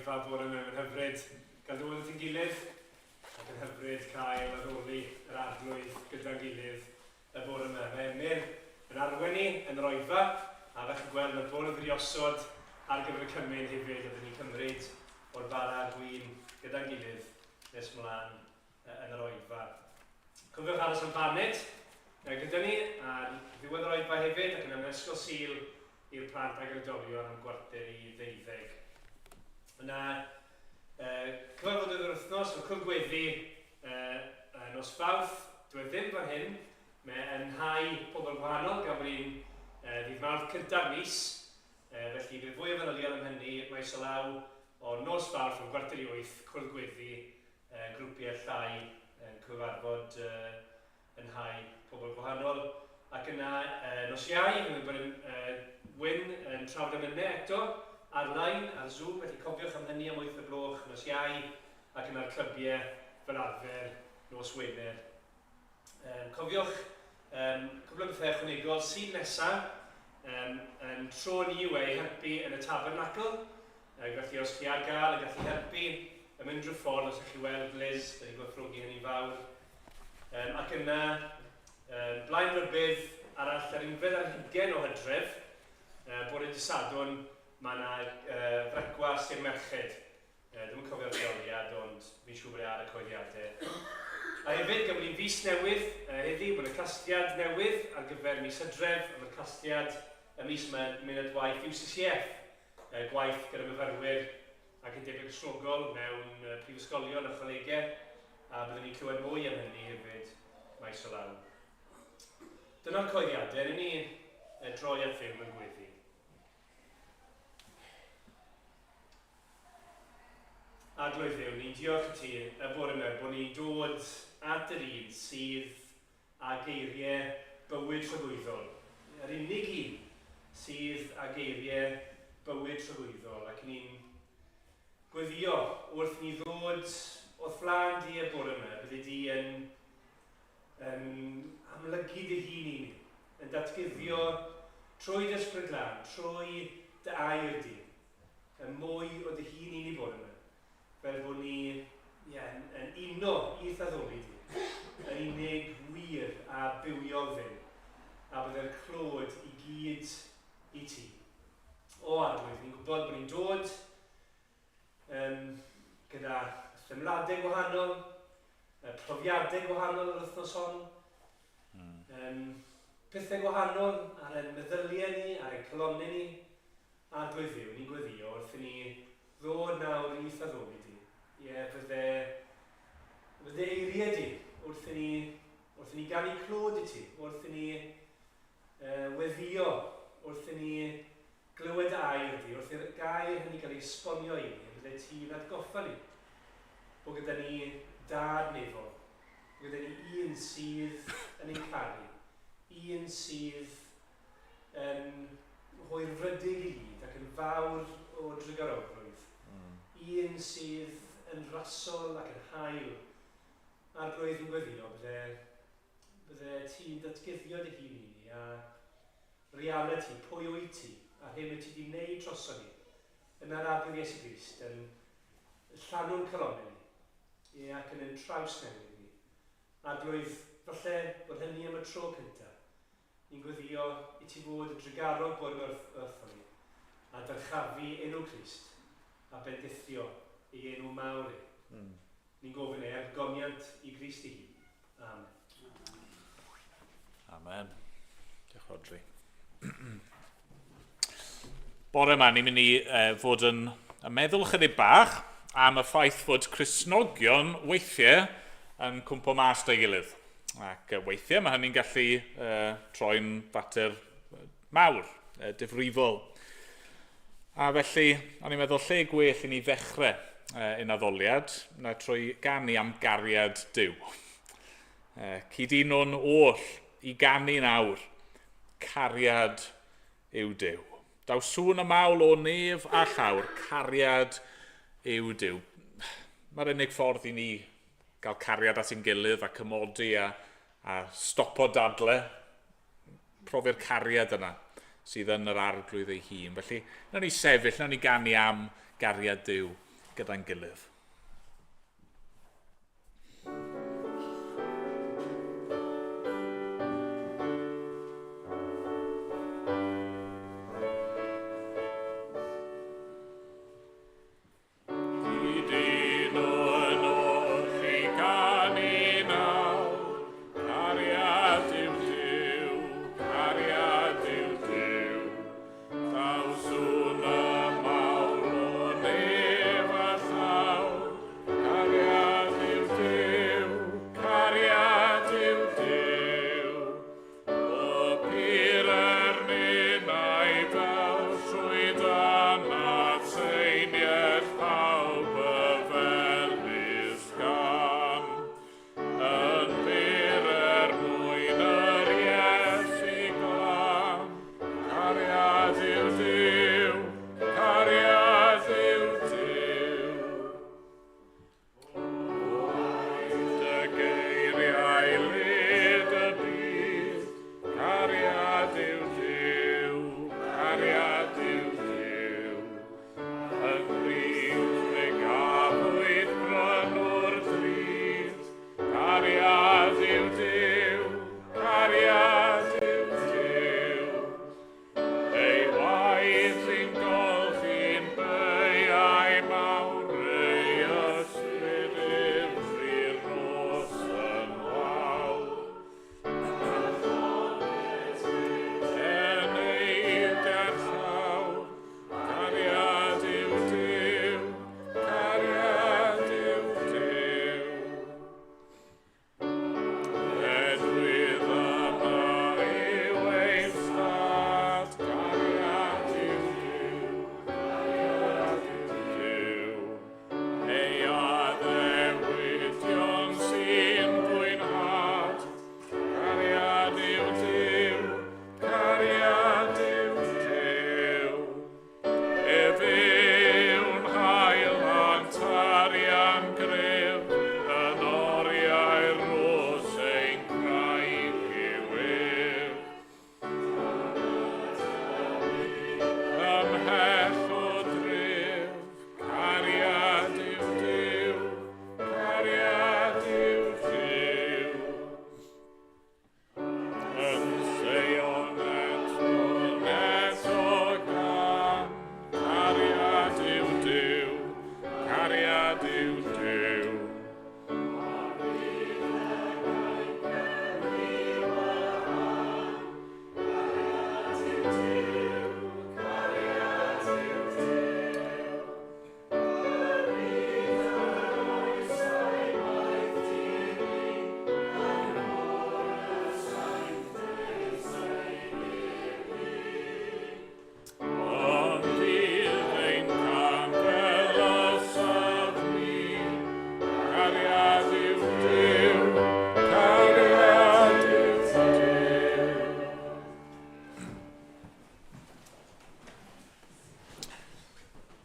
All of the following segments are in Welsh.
oedfa bore yma. Mae'n hyfryd gael dod at ein gilydd ac yn hyfryd cael addoli yr Arglwydd gyda'n gilydd y bore yma. Mae Emyr yn arwain ni yn yr oedfa a fel chi'n gweld mae'r bwrdd wedi osod ar gyfer y cymun hefyd a byddwn ni'n cymryd o'r bara a'r gwin gyda'n gilydd nes mlaen yn yr oedfa. Cofiwch aros am baned gyda ni ar ddiwedd yr oedfa hefyd ac yna mewn ysgol Sul i'r plant ag oedolion am gwarter i ddeuddeg. Yna uh, cyfarfodydd yr wythnos, mae cwrdd gweddi uh, nos Fawrth, dwi e ddim fan hyn, mae yn nhai pobl gwahanol gan bod ni'n uh, ddydd Mawrth cyntaf mis, uh, felly bydd fwy o fanylion am hynny maes o law o nos Fawrth am gwarter i wyth, cwrdd gweddi grwpiau llai yn cyfarfod yn nhai pobl gwahanol. Ac yna nos Iau, mi fydd yn Wyn yn trafod emynau eto ar-lein, ar Zoom, felly cofiwch am hynny am 8 y gloch nos Iau, ac yna'r clybiau fel arfer nos Wener. Um, cofiwch, um, cwbl o bethau ychwanegol, sy'n nesa, um, yn tro ni yw e i helpu yn y tabernacl, felly os chi ar gael yn gallu helpu ym unrhyw ffordd, os ydych chi weld Liz, dyn ni'n gwerthfawrogi hynny'n fawr. Um, ac yna, um, blaen rybydd arall yr unfed ar hugen o hydref, uh, bore dy Sadwrn, mae yna uh, frecwast i'r merched. Uh, ddim yn cofio'r lleoliad, ond fi'n siŵr bod e ar y coeddiadau. A hefyd, gan bod ni'n fis newydd uh, heddi, bod y casgliad newydd ar gyfer mis Hydref, a mae'r casgliad y mis yma yn mynd at waith UCCF, uh, gwaith gyda myfyrwyr ac undebau Cristnogol mewn uh, prifysgolion a cholegau, a byddwn ni'n clywed mwy am hynny hefyd maes o law. Dyna'r coeddiadau, rydyn ni droi at Dduw mewn gweddi. Arglwydd Dduw, ni'n diolch i ti y bore yma bod ni'n dod at yr un sydd â geiriau bywyd tragwyddol. Yr unig un sydd â geiriau bywyd tragwyddol ac ni'n gweddio wrth ni ddod o'th flaen di y bore yma, byddi di yn, yn amlygu dy hun i ni, yn datguddio trwy dy Ysbryd Glân, trwy dy air di, y mwy o dy hun i ni bore yma, fel bod ni ie, yn, yn uno i'th addoli di, yr unig wir a bywiol Dduw, a bydde'r clod i gyd i ti. O Arglwydd, ni'n gwybod bod ni'n dod um, gyda themladau gwahanol, profiadau gwahanol yr wythnos hon, mm. um, pethau gwahanol ar ein meddyliau ni, ar ein calonnau ni, Arglwydd Dduw, ni'n gweddïo wrth i ni ddod nawr i'th addoli di. Ie, fydde, fydde eiriau di wrth i ni, wrth i ni ganu clod i ti, wrth i ni uh, weddïo, wrth i ni glywed dy air di, wrth i'r gair hynny gael ei esbonio i ni, bydde ti'n atgoffa ni bod gyda ni dad nefol, bod gyda ni un sydd yn ein caru, un sydd yn hwyrfrydig i gyd ac yn fawr o drugarogrwydd, mm. un sydd yn rasol ac yn hael. Arglwydd yn gweddio, bydde, bydde ti'n datguddio dy hun i ni a reality, pwy wyt ti, a'r hyn wyt ti wedi wneud droson ni, yna'r Arglwydd Iesu Grist yn llanw'n calonnau ni, ie, ac yn ein trawsnewid ni. Arglwydd, falle bod hynny am y tro cyntaf, Ni'n gweddïo i ti fod yn drugarog bore 'ma wrthon ni, a dyrchafu enw Crist, a bendithio ei enw mawr e. Mm. Ni'n gofyn e er goniant i Grist ei hun. Amen. Amen. Diolch Rhodri. Bore yma, ni'n mynd i uh, fod yn, yn meddwl chydig bach am y ffaith fod Cristnogion weithiau yn cwmpo mas da'i gilydd. Ac weithiau mae hynny'n gallu uh, troi'n fater mawr, uh, difrifol. A felly, o'n i'n meddwl lle gwell i ni ddechrau uh, un addoliad na trwy ganu am gariad Duw. Uh, cydunwn oll i ganu nawr, cariad yw Duw. Daw sŵn y mawl o nef a llawr, cariad yw Duw. Mae'r unig ffordd i ni gael cariad at ein gilydd a cymodi a, a stopo dadle, profi'r cariad yna sydd yn yr arglwydd ei hun. Felly, nawn ni sefyll, nawn ni ganu am gariad Duw gyda'n gilydd.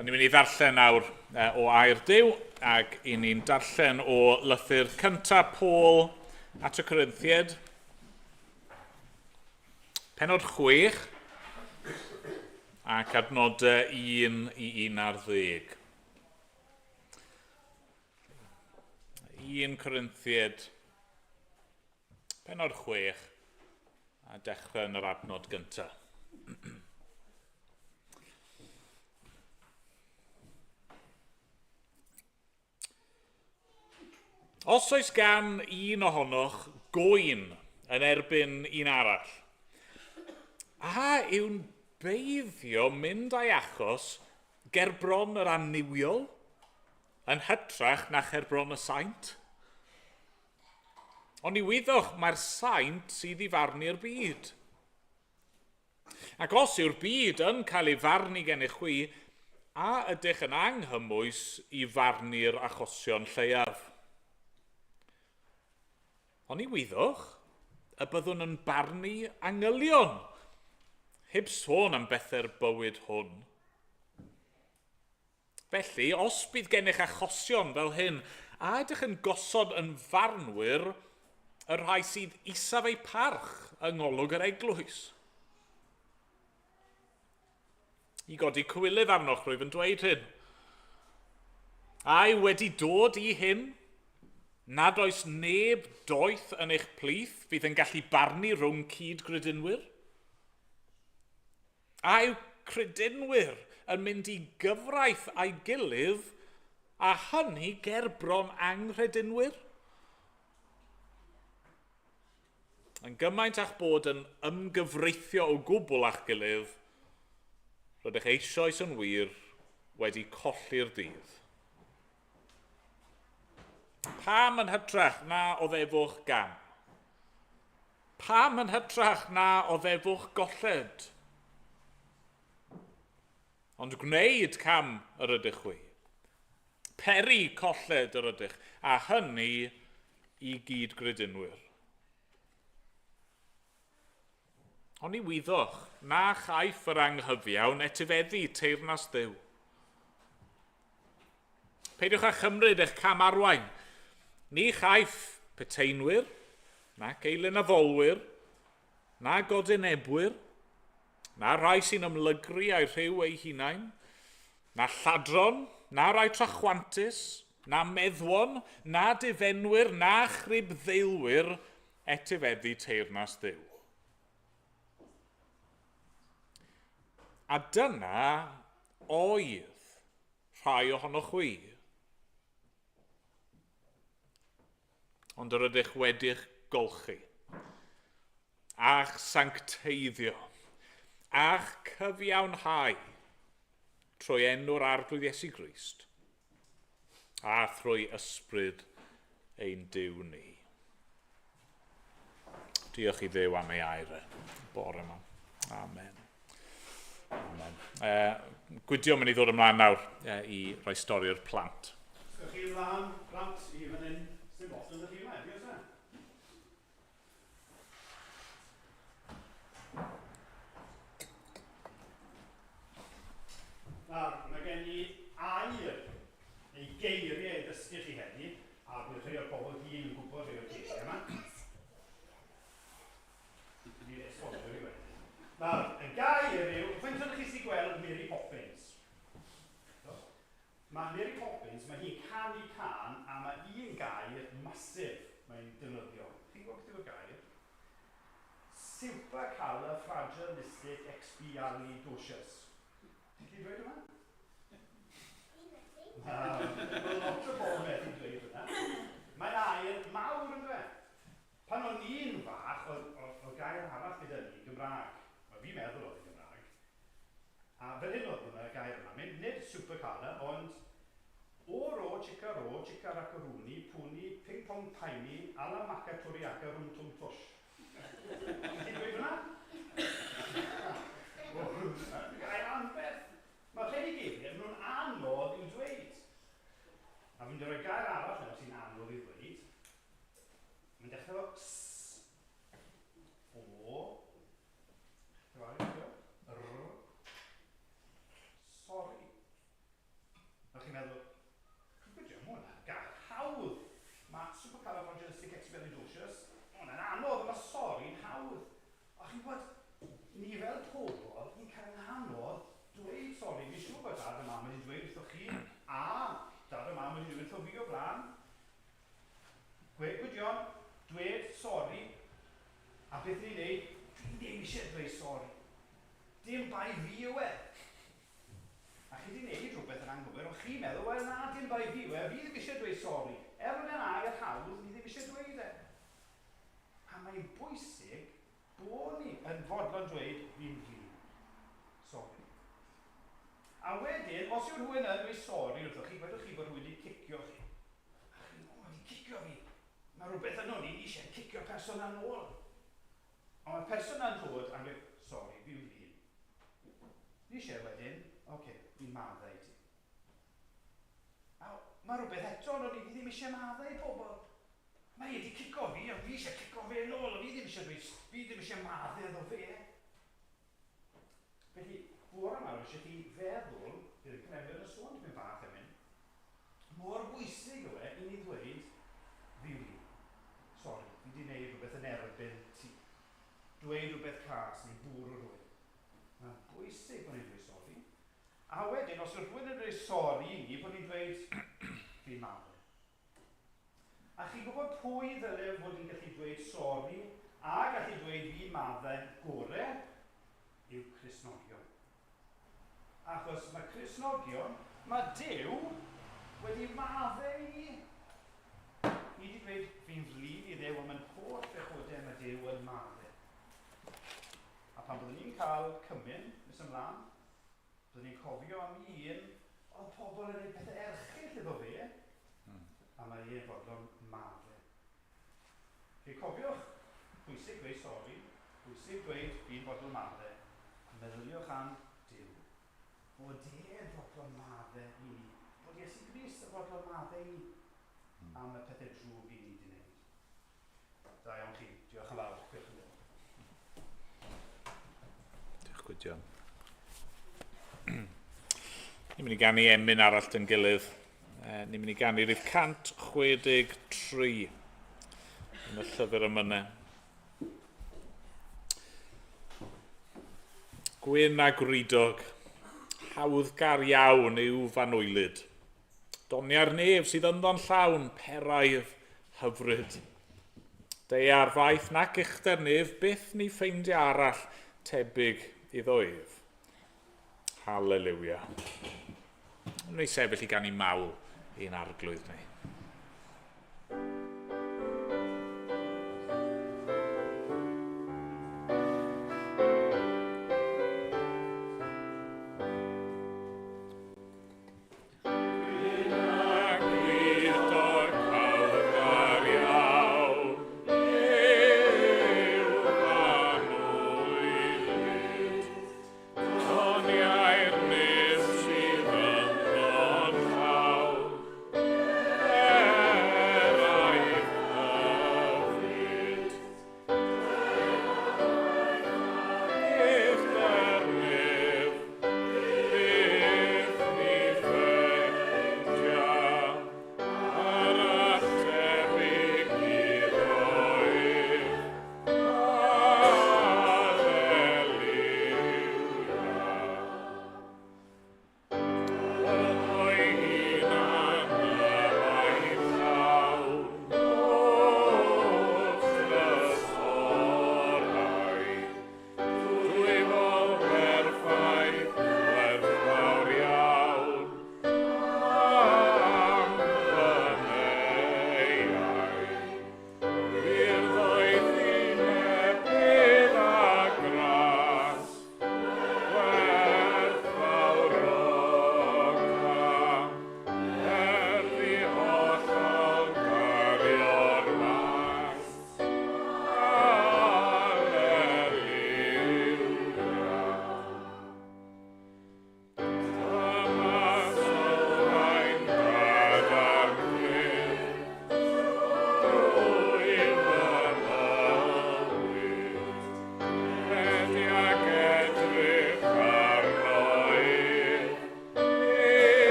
O'n i'n mynd i ddarllen nawr o air Duw, ac i ni'n darllen o lythyr cyntaf Paul at y Corinthiaid, penod 6, ac adnodau 1 i 11. 1 Corinthiaid, penod 6, a dechrau yn yr adnod gyntaf. Os oes gan un ohonoch goen yn erbyn un arall, a yw'n beiddio mynd a'i achos gerbron yr annuwiol yn hytrach na cherbron y saint? Ond ni wyddoch mae'r saint sydd i farnu'r byd. Ac os yw'r byd yn cael ei farnu gennych chwi, a ydych yn anghymwys i farnu'r achosion lleiaf? Ond ni wyddoch y byddwn yn barnu angylion, heb sôn am bethau'r bywyd hwn. Felly, os bydd gennych achosion fel hyn, a ydych yn gosod yn farnwyr y rhai sydd isaf eu parch yng ngolwg yr eglwys? I godi cywilydd arnoch rwyf yn dweud hyn. Ai wedi dod i hyn, nad oes neb doeth yn eich plith fydd yn gallu barnu rhwng cyd-gredinwyr? A yw credinwyr yn mynd i gyfraith a'i gilydd a hynny gerbron anghredinwyr? Yn gymaint â'ch bod yn ymgyfreithio o gwbl â'ch gilydd, rydych eisoes yn wir wedi colli'r dydd. Pam yn hytrach na oddefwch gam? Pam yn hytrach na oddefwch golled? Ond gwneud cam yr ydych chwi. Peri colled yr ydych, a hynny i gyd-gredinwyr. Ond ni wyddoch na chaiff yr anghyfiawn etifeddu teyrnas Dduw. Peidiwch â chymryd eich cam arwain. Ni chaiff peteinwyr, nac eilunaddolwyr, na godinebwyr, na rhai sy'n ymlygru â'i rhyw eu hunain, na lladron, na rai trachwantus, na meddwon, na difenwyr, na chribddeilwyr etifeddu teyrnas Dduw. A dyna oedd rhai ohonoch chwi. Ond yr ydych wedi'ch golchi, a'ch sancteiddio, a'ch cyfiawnhau trwy enw'r Arglwydd Iesu Grist, a thrwy ysbryd ein Duw ni. Diolch i Dduw am ei air e, bore yma. Amen. Amen. Gwydio mynd i ddod ymlaen nawr i roi stori'r plant. Ydych chi ymlaen, plant, i fan hyn? Sy'n lot yn chi yma, heddiw, oes e? Nawr, mae gen i air neu geiriau i ddysgu chi heddi, a bydd rhai o'r bobl hŷn yn gwybod rhai o'r geiriau yma. Fi'n esbonio fi wedyn. Nawr, y gair yw, faint ohonoch chi sy'n gweld Mary Poppins? Do? Mae Mary Poppins, mae hi'n canu cân a mae un gair massive mae'n defnyddio. Chi'n gwybod beth yw'r gair? Supercalifragilisticexpialidocious. Ti'n gallu dweud hwnna? Na, mae lot o bobl methu dweud hwnna. Mae'n air mawr yn dweud. Pan o'n i'n fach, oedd, oedd, oedd gair arall gyda ni yn Gymraeg. Wel, fi'n meddwl oedd yn Gymraeg. A fel hyn oedd hwnna, y gair yma. Mynd, nid supercala, ond o ro, chica ro, chica racaruni, pwni, ping pong paini, ala maca turiaca rwm twm twsh. Ti'n dweud hwnna? Gair anferth. Mae rhai geiriau, maen nhw'n anodd i'w dweud. A fi'n mynd i roi gair arall nawr sy'n anodd i ddweud. Mae'n dechrau efo s, o, r, sori. Nawr chi'n meddwl, good job, mae hwnna'n gair hawdd. Mae supercalifragilisticexpialidocious, mae hwnna'n anodd, mae sori'n hawdd. A chi'n gwybod, ni fel pobl, ni'n cael yn anodd dweud sori. Fi'n siŵr bod dad a mam wedi dweud wrthoch chi, a dad a mam wedi dweud wrtho fi o blaen. Gwed Gwydion, dwed sori, a beth ni'n neud, dwi ddim eisiau dweud sori. Dim bai fi yw e. A chi wedi neud rhywbeth yn anghywir, ond chi'n meddwl, wel na, dim bai fi yw e, fi ddim eisiau dweud sori. Er bod e'n air hawdd, ni ddim eisiau dweud e. A mae'n bwysig bod ni yn fodlon dweud, fi'n flin. Sori. A wedyn, os yw rhywun yn dweud sori wrthoch chi, gwedwch chi bod rhywun wedi cicio chi. A chi, o, mae wedi cicio fi. Mae rhywbeth yno ni eisiau cicio person yna'n ôl. Ond mae'r person yna'n dod a dweud, sori, fi'n flin. Ni eisiau wedyn, oce, okay, fi'n maddau ti. A mae rhywbeth eto yno ni, fi ddim eisiau maddau pobl. Mae e wedi cico fi, ond fi eisiau cico fe yn ôl, ond fi ddim eisiau dweud, fi ddim eisiau maddau iddo fe. Felly, bore yma, rwy eisiau chi feddwl, bydd y cynefin yn sôn tipyn bach am hyn, mor bwysig yw e i ni ddweud, fi yw hi. Sori, fi wedi gwneud rhywbeth yn erbyn ti. Dweud rhywbeth cas neu bwrw rhywun. Mae'n bwysig bod ni'n dweud sori. A wedyn, os yw rhywun yn dweud sori i ni, bod ni'n dweud, Fi'n maddau. A chi'n gwybod pwy ddyle fod yn gallu dweud sori a gallu dweud fi'n maddau gore yw Cristnogion. Achos mae Cristnogion, mae Duw wedi maddau i ni. Ni wedi dweud fi'n flin i Dduw am yn holl bechodau mae Duw yn maddau. A pan byddwn ni'n cael cymun nes ymlaen, Byddwn ni'n cofio am un, oedd pobl yn gwneud pethau erchyll iddo fe, a mae e'n fodlon maddau. Felly cofiwch, pwysig dweud sori, pwysig dweud fi'n fodlon maddau, a meddyliwch am Duw. Bod e'n fodlon maddau i ni, bod Iesu Grist yn fodlon maddau i ni am y pethau drwg i ni wedi gwneud. Da iawn chi, diolch yn fawr, diolch yn fawr. Diolch Gwydion. Ni'n mynd i ganu emyn arall dyn gilydd. Ni'n mynd i ganu rhif 163 yn y llyfr emynau. Gwyn a gwridog, hawddgar iawn yw fanwylyd. Doniau'r nef sydd ynddo'n llawn, peraidd hyfryd. Daear faith nac uchder nef, byth ni ffeindia arall tebyg iddo ef. Haleliwia. Wna i sefyll i ganu mawl ein arglwydd ni.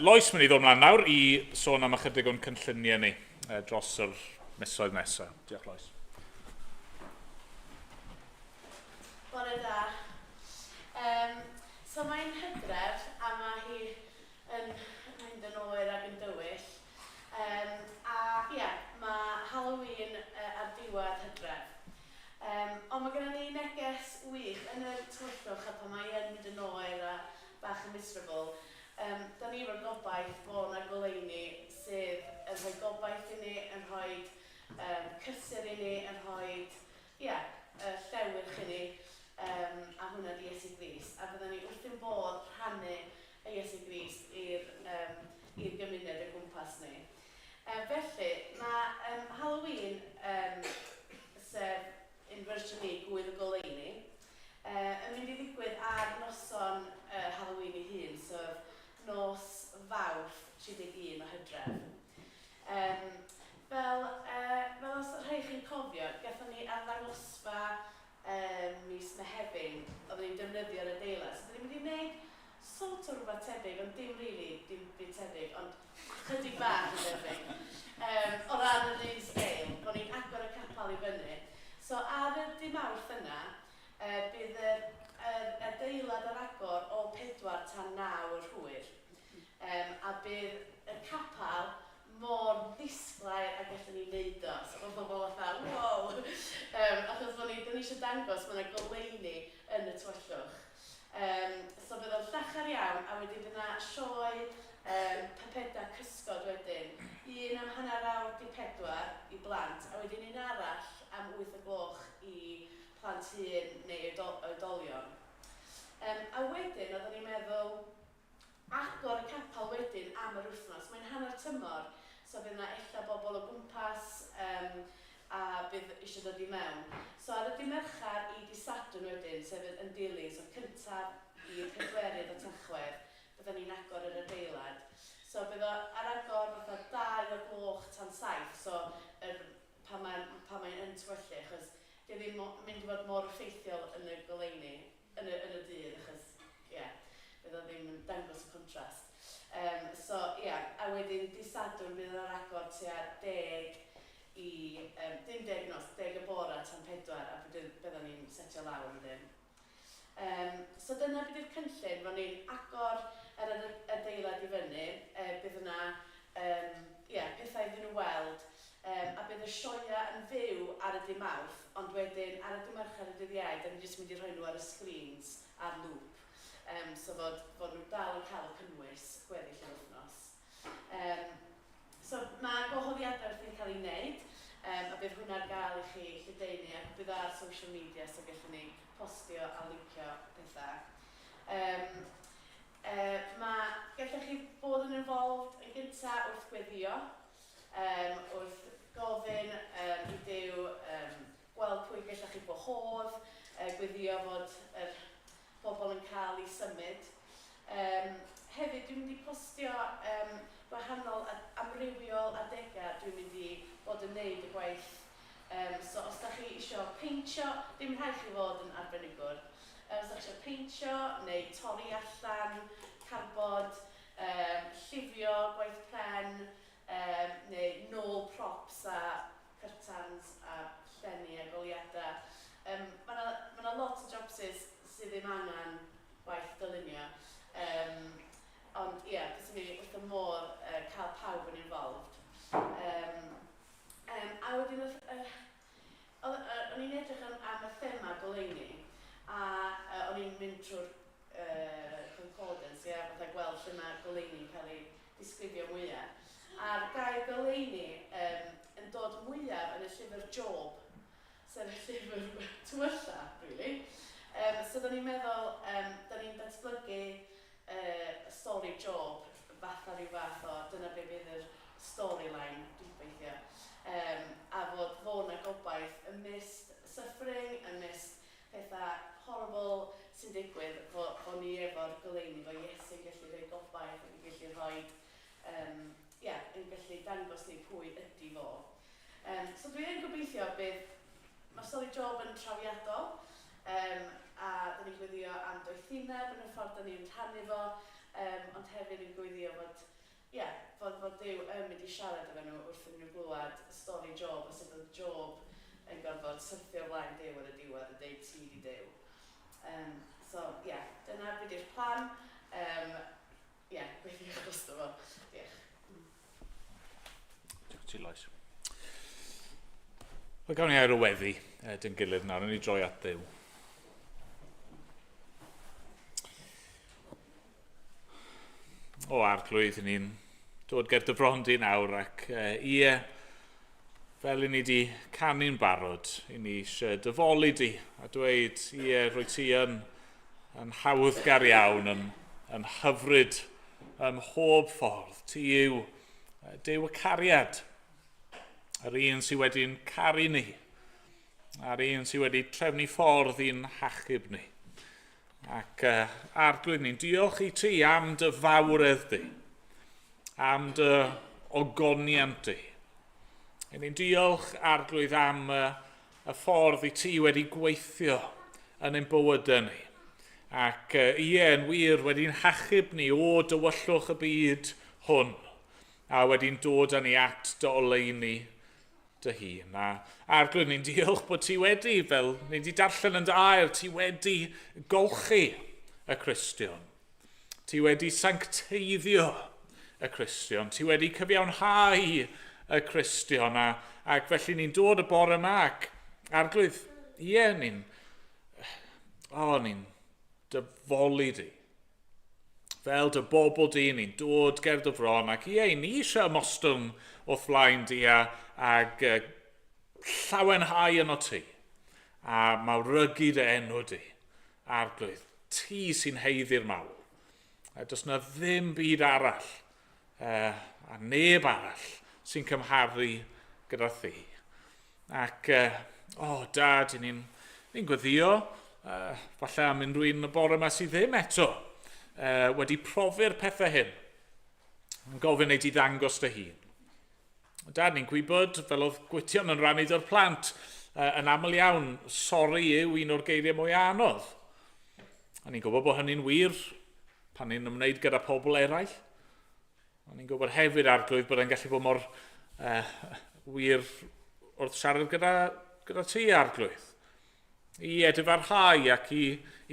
Lois mynd i ddod mlaen nawr i sôn am ychydig o'n cynlluniau ni dros yr misoedd nesaf. Diolch, Lois. Bore da. Um, so mae'n hydref a mae hi yn mynd yn oer ac yn dywyll. Um, a ia, yeah, mae Halloween ar diwedd hydref. Um, ond mae gennym ni neges wych yn y tywyllwch a pan mae yn mynd yn oer a bach yn miserable. Um, da ni efo'r gobaith bod yna goleuni sydd yn rhoi gobaith i ni, yn rhoi cysur i ni, yn rhoi ia, llewyrch i ni, a hwnna di Iesu Grist. A fydden ni wrth ein bodd rhannu y Iesu Grist i'r um, i'r gymuned o gwmpas ni. Felly, mae Halloween, sef yn fersiwn ni, Gŵyl y Goleuni, yn mynd i ddigwydd ar noson Halloween ei hun, sef nos Fawrth 31 o Hydref. defnyddio'r adeilad. So, dyn ni'n mynd i wneud sort o rhywbeth tebyg, ond dim really, dim byd tebyg, ond chydig bach yn debyg. O ran yr un scale, bod ni'n agor y capel i fyny. So ar y dy Mawrth yna, bydd yr, yr adeilad ar agor o 4 tan 9 yr hwyr. A bydd y capel mor ddisglair a gallwn ni wneud o. So mae pobl fatha, wow! Achos bod ni, ni eisiau dangos mae yna goleuni yn y tywyllwch. So bydd o'n llachar iawn, a wedyn bydd yna sioe pypedau cysgod wedyn. Un am 3:30 i blant, a wedyn un arall am 8 o gloch i plant hŷn neu oedolion. A wedyn oeddwn i'n meddwl agor y capel wedyn am yr wythnos. Mae'n hanner tymor, so bydd yna ella bobl o gwmpas a bydd eisiau dod i mewn. So ar y dydd Mercher i dydd Sadwrn wedyn, sef yn dilyn, so cyntaf i'r pedwerydd o Tachwedd, byddwn ni'n agor yr adeilad. So bydd o ar agor fatha 2 o gloch tan 7, so pan mae'n pan mae yn tywyllu, achos di o ddim mynd i fod mor effeithiol yn y goleuni, yn y dydd, achos, ie, yeah, bydd o ddim yn dangos y contrast. So, ie, yeah, a wedyn dydd Sadwrn bydd ar agor tua 10 i, dim 10 nos, 10 y bore tan 4, a byddwn ni'n setio lawr wedyn. So dyna bydd yw'r cynllun, bod ni'n agor yr adeilad i fyny, bydd yna yeah, pethau iddyn nhw weld, a bydd y sioea yn fyw ar y dydd Mawrth, ond wedyn ar y dydd Mercher a dydd Iau, da ni jyst mynd i rhoi nhw ar y screens ar loop, so fod nhw dal yn cael y cynnwys gweddill yr wythnos. So mae gwahoddiadau wrthi'n cael ei wneud, a bydd hwnna ar gael i chi lledaenu, ac bydd ar social media, so gallwn ni postio a lincio pethau. Gallech chi bod yn involved yn gyntaf wrth gweddio, wrth gofyn i Duw gweld pwy gallech chi gwahodd, gweddio fod yr bobl yn cael eu symud. Hefyd, dwi'n mynd i postio gwahanol amrywiol adegau dwi'n mynd i bod yn neud y gwaith. So os da chi isio peintio, dim rhaid chi fod yn arbenigwr. Os da chi isio peintio neu torri allan cardboard, llifio gwaith pren, neu nôl props a curtains a llenni a goleuadau. Mae yna ma lot o jobsys sydd ddim angen gwaith dylunio. Ond ie, yeah, byswn i wrth y modd cael pawb yn involved. A wedyn o'n i'n edrych am y thema goleuni, a o'n i'n mynd trwy'r concordance, ie, yeah, fatha gweld lle mae goleuni'n cael ei disgrifio mwyaf. A'r gair goleuni yn dod mwyaf yn y llyfr Job, sef y llyfr tywylla, really. So da ni'n meddwl, da ni'n datblygu stori Job, fatha rhyw fath o, dyna be fydd yr storyline, dwi'n gobeithio. A fod fo na gobaith amidst suffering, amidst pethau horrible sy'n digwydd, fo ni efo'r goleuni, fo Iesu'n gallu rhoi gobaith ac yn gallu rhoi, yeah, yn gallu dangos ni pwy ydy fo. So dwi yn gobeithio bydd, mae stori Job yn trawiadol, a dyn ni'n gweddio am doethineb yn y ffordd dyn ni'n rhannu fo, ond hefyd yn gweddio fod, yeah, fod Duw yn mynd i siarad efo nhw wrth iddyn nhw glywed stori Job, a sut oedd Job yn gorfod syrthio o flaen Duw ar y diwedd a deud ti di Duw. So, yeah, dyna beth yw'r plan. Yeah, gweithiwch drosto fo. Diolch. Diolch ti, Lois. Wel, gawn ni air o weddi dyn gilydd nawr, yn ni droi at Dduw. O Arglwydd, ni'n dod ger dy fron di nawr ac ie, fel i ni di canu'n barod, i ni eisiau dyfoli di a dweud, ie, rwy ti yn hawddgar iawn, yn hyfryd ym mhob ffordd. Ti yw Duw y cariad, yr un sydd wedi'n caru ni, a'r un sydd wedi trefnu ffordd i'n hachub ni. Ac Arglwydd, ni'n diolch i ti am dy fawredd di, am dy ogoniant di. Ni'n diolch, Arglwydd, am y ffordd i ti wedi gweithio yn ein bywydau ni. Ac ie, yn wir, wedi'n hachub ni o dywyllwch y byd hwn, a wedi'n dod â ni at dy oleuni dy hun. A Arglwydd, ni'n diolch bod ti wedi, fel ni wedi darllen yn dy air, ti wedi golchi y Cristion. Ti wedi sancteiddio y Cristion. Ti wedi cyfiawnhau y Cristion. A, ac felly ni'n dod y bore yma ac Arglwydd, ie, ni'n... O, ni'n dyfoli di. Fel dy bobl di, ni'n dod ger dy fron ac ie, ni eisiau ymostwng wrth flaen di a, ag llawenhau yno ti a mawrygu dy enw di. Arglwydd, ti sy'n haeddu'r mawl. A does na ddim byd arall a neb arall sy'n cymharu gyda thi. Ac, o, oh, dad, ni'n ni gweddio, falle am unrhyw un y bore yma sydd ddim eto wedi profi'r pethau hyn. Yn gofyn ei di ddangos dy hun. Dad, ni'n gwybod, fel oedd Gwytion yn rannu dy'r plant, yn aml iawn, sori yw un o'r geiriau mwy anodd. A ni'n gwybod bod hynny'n wir pan ni'n ymwneud gyda pobl eraill. Ond ni'n gwybod hefyd, Arglwydd, bod e'n gallu bod mor wir wrth siarad gyda, gyda ti, Arglwydd. I edifarhau ac i,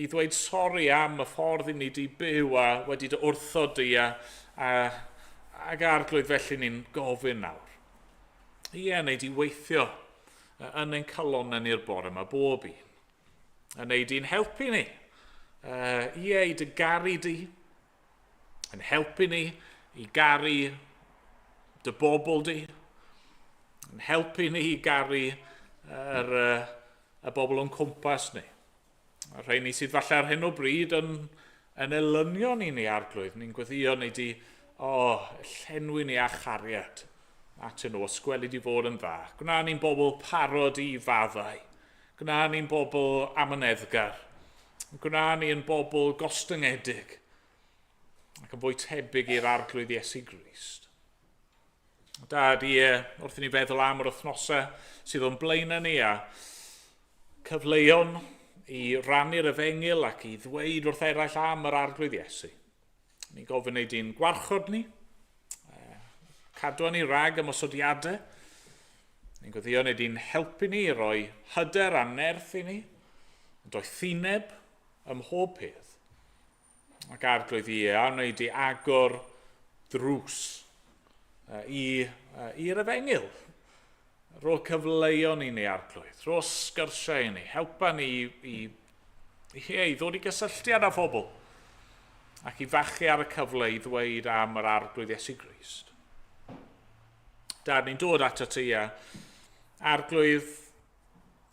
i ddweud sori am y ffordd i ni di byw a wedi dy wrthod di a, a, ac Arglwydd felly ni'n gofyn nawr. Ie, neu di weithio yn ein calonnau ni'r bore yma bob un. A neu di'n helpu ni. Ie, i dy garu di. Yn helpu ni i garu dy bobl di. Yn helpu ni i garu yr, y bobl o'n cwmpas ni. A rhai ni sydd falle ar hyn o bryd yn, yn elynion i ni arglwydd. Ni'n gweddio neu di, o, oh, llenwi ni â chariad atyn nhw, os gweli di fod yn dda. Gwna ni'n bobl parod i faddau. Gwna ni'n bobl amyneddgar. Gwna ni yn bobl gostyngedig ac yn fwy tebyg i'r Arglwydd Iesu Grist. Dad, ie, wrth i ni feddwl am yr wythnosau sydd o'n blaenau ni a cyfleon i rannu'r efengyl ac i ddweud wrth eraill am yr Arglwydd Iesu. Ni'n gofyn ei di'n gwarchod ni, cadw ni rhag ymosodiadau. Ni'n gweddio neu di'n helpu ni i roi hyder a nerth i ni, doethineb ym mhob peth. Ac Arglwydd ie, a wneud di agor drws i'r efengyl. Rho cyfleon i ni, Arglwydd. Rho sgyrsiau i ni. Helpa ni i, i, i, i ddod i gysylltiad â phobl ac i fachu ar y cyfle i ddweud am yr Arglwydd Iesu Grist. Dad, ni'n dod ato ti a Arglwydd,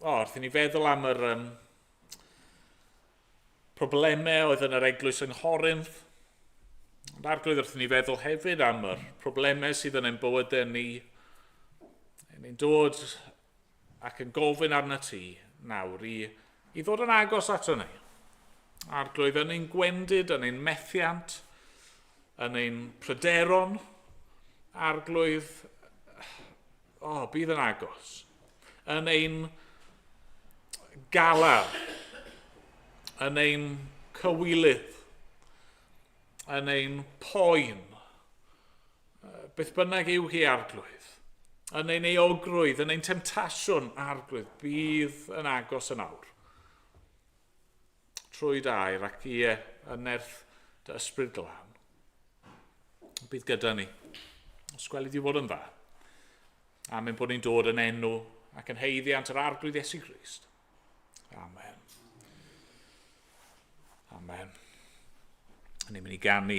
o, oh, wrth i ni feddwl am yr problemau oedd yn yr eglwys yng Nghorinth, ond Arglwydd wrth i ni feddwl hefyd am yr problemau sydd yn ein bywydau ni, ni'n dod ac yn gofyn arna ti nawr i, i ddod yn agos ato ni. Arglwydd, yn ein gwendid, yn ein methiant, yn ein pryderon, Arglwydd, o, oh, bydd yn agos. Yn ein galar, yn ein cywilydd, yn ein poen, beth bynnag yw hi Arglwydd, yn ein euogrwydd, yn ein temtasiwn Arglwydd, bydd yn agos yn awr. Trwy dy air ac ie, yn nerth dy ysbryd glân. Bydd gyda ni. Os gweli di fod yn dda. Am ein bod ni'n dod yn enw ac yn haeddiant yr Arglwydd Iesu Grist. Amen. Amen. Ni'n mynd i ganu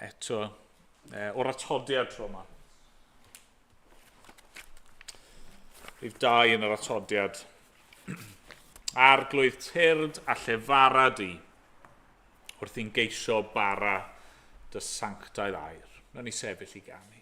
eto o'r atodiad tro yma. Rhif 2 yn yr atodiad. Arglwydd tyrd a llefara di wrth i'n geisio bara dy sanctaidd air. Nawn ni sefyll i ganu.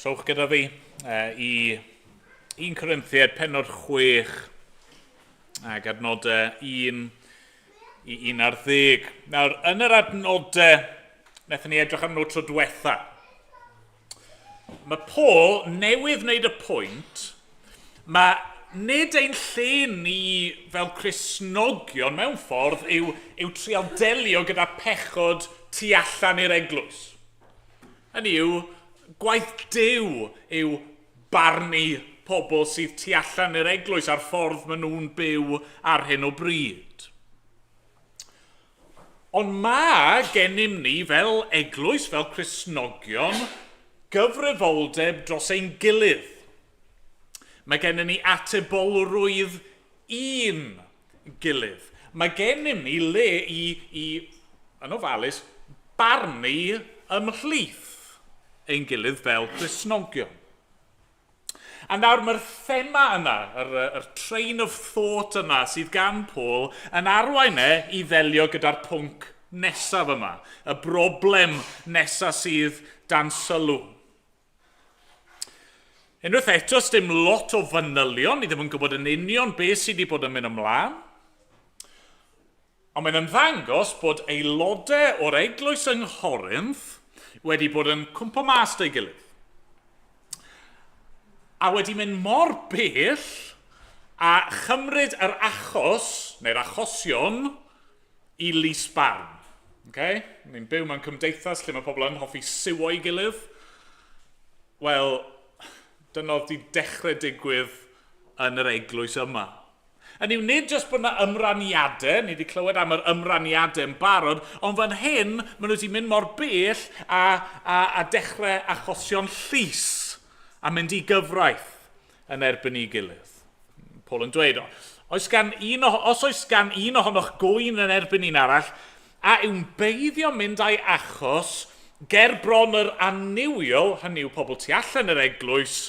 Trowch gyda fi i 1 Corinthiaid pennod 6 ac adnodau 1 i 11. Nawr, yn yr adnodau, wnaethon ni edrych arnyn nhw tro diwetha. Mae Paul newydd wneud y pwynt, mae nid ein lle ni fel Cristnogion mewn ffordd yw, yw trial delio gyda pechod tu allan i'r eglwys. Hynny yw, gwaith Duw yw barnu pobl sydd tu allan i'r eglwys a'r ffordd maen nhw'n byw ar hyn o bryd. Ond mae gennym ni fel eglwys, fel Cristnogion, gyfrifoldeb dros ein gilydd. Mae gennym ni atebolrwydd i'n gilydd. Mae gennym ni le i, i yn ofalus, barnu ymhlith ein gilydd fel Cristnogion. A nawr mae'r thema yna, yr, yr train of thought yna sydd gan Paul yn arwain e i ddelio gyda'r pwnc nesaf yma, y broblem nesaf sydd dan sylw. Unwaith eto, dim lot o fanylion, ni ddim yn gwybod yn union beth sydd wedi bod yn mynd ymlaen. Ond mae'n ymddangos bod aelodau o'r eglwys yng Nghorinth wedi bod yn cwmpo mas 'da'i gilydd. A wedi mynd mor bell a chymryd yr achos, neu'r achosion, i lys barn. Okay? Ni'n byw mewn cymdeithas lle mae pobl yn hoffi siwo'i gilydd. Wel, dyna oedd 'di dechrau digwydd yn yr eglwys yma. Hynny yw, nid jyst bod 'na ymraniadau, ni wedi clywed am yr ymraniadau yn barod, ond fan hyn, maen nhw wedi mynd mor bell a, a, a dechrau achosion llys a mynd i gyfraith yn erbyn ei gilydd. Paul yn dweud, oes gan un o, os oes gan un ohonoch gŵyn yn erbyn un arall, a yw'n beiddio mynd â'i achos ger bron yr annuwiol, hynny yw pobl tu allan yr eglwys,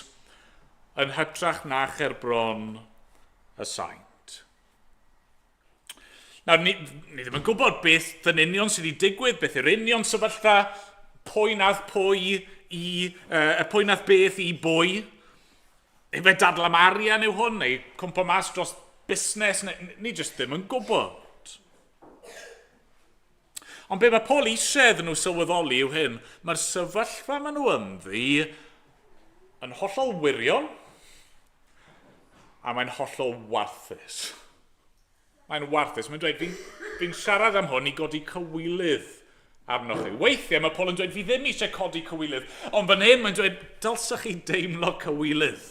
yn hytrach na cherbron y saint. Nawr, ni, ni ddim yn gwybod beth yn union sydd wedi digwydd, beth yw'r union sefyllfa, pwy nath pwy i, uh, pwy nath beth i bwy. Efe dadl am arian yw hwn, neu cwmpo mas dros busnes, neu, ni jyst ddim yn gwybod. Ond be mae Paul eisiau iddyn nhw sylweddoli yw hyn, mae'r sefyllfa maen nhw ynddi yn hollol wirion a mae'n hollol warthus. Mae'n warthus. Mae'n dweud, fi'n fi siarad am hwn i godi cywilydd arnoch chi. Weithiau mae Paul yn dweud, fi ddim eisiau codi cywilydd, ond fan hyn mae'n dweud, dylsech chi deimlo cywilydd.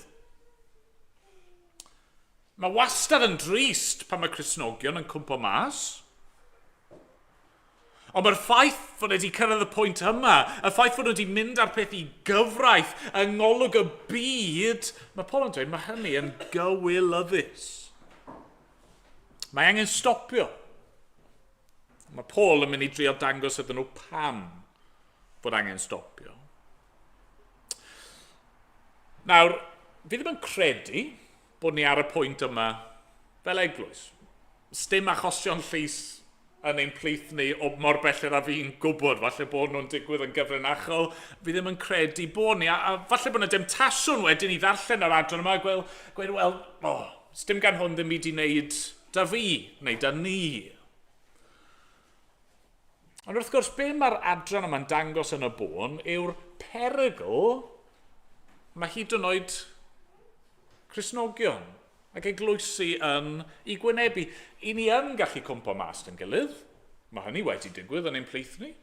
Mae wastad yn drist pan mae Cristnogion yn cwmpo mas. Ond mae'r ffaith fod wedi cyrraedd y pwynt yma, y ffaith fod wedi mynd â'r peth i gyfraith yng ngolwg y byd, mae Paul yn dweud mae hynny yn gywilyddus. Mae angen stopio. Mae Paul yn mynd i drio dangos iddyn nhw pam fod angen stopio. Nawr, fi ddim yn credu bod ni ar y pwynt yma fel eglwys. Sdim achosion llys yn ein plith ni o mor belled â fi'n gwybod. Falle bod nhw'n digwydd yn gyfrinachol. Fi ddim yn credu bod ni. A, a falle bod yna demtasiwn wedyn i ddarllen yr adran yma a gweud, gweud wel, oh, sdim gan hwn ddim byd i wneud da fi, neu da ni. Ond wrth gwrs, be mae'r adran yma'n dangos yn y bôn yw'r perygl mae hyd yn oed Cristnogion ac eglwysi yn ei gwynebu. I ni yn gallu cwmpo mas yn gilydd. Mae hynny wedi digwydd yn ein plith ni.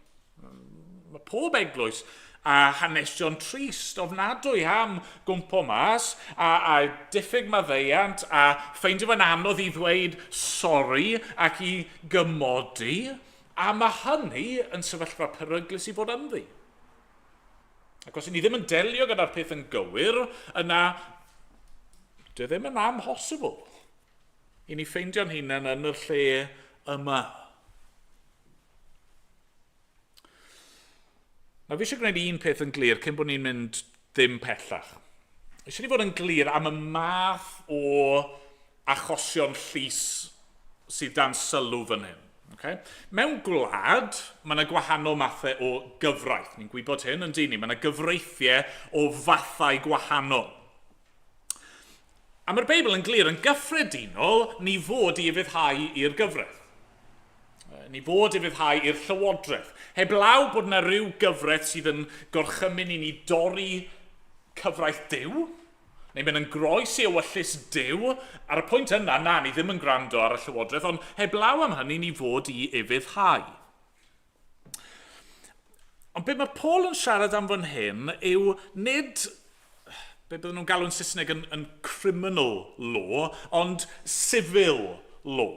Mae pob eglwys a hanesion trist ofnadwy am gwmpo mas a, a diffyg maddeuant a ffeindio fe'n anodd i ddweud sori ac i gymodi, a mae hynny yn sefyllfa peryglus i fod ynddi. Ac os ni ddim yn delio gyda'r peth yn gywir, yna dwi e ddim yn amhosibl i ni ffeindio'n hunain yn y lle yma. Nawr, fi eisiau gwneud un peth yn glir cyn bod ni'n mynd ddim pellach. Eisiau ni fod yn glir am y math o achosion llys sydd dan sylw fan hyn. Okay? Mewn gwlad, mae yna gwahanol mathau o gyfraith. Ni'n gwybod hyn yn dyn ni. Mae yna gyfreithiau o fathau gwahanol. A mae'r Beibl yn glir, yn gyffredinol, ni fod i ufuddhau i'r gyfraith. Ni fod i ufuddhau i'r llywodraeth. Heblaw bod yna rhyw gyfraith sydd yn gorchymyn i ni dorri cyfraith Duw, neu mynd yn groes i ewyllys Duw, ar y pwynt yna, na, ni ddim yn gwrando ar y llywodraeth, ond heblaw am hynny, ni fod i ufuddhau. Ond be mae Paul yn siarad am fan hyn yw nid be bydden nhw'n galw'n Saesneg yn criminal law, ond civil law.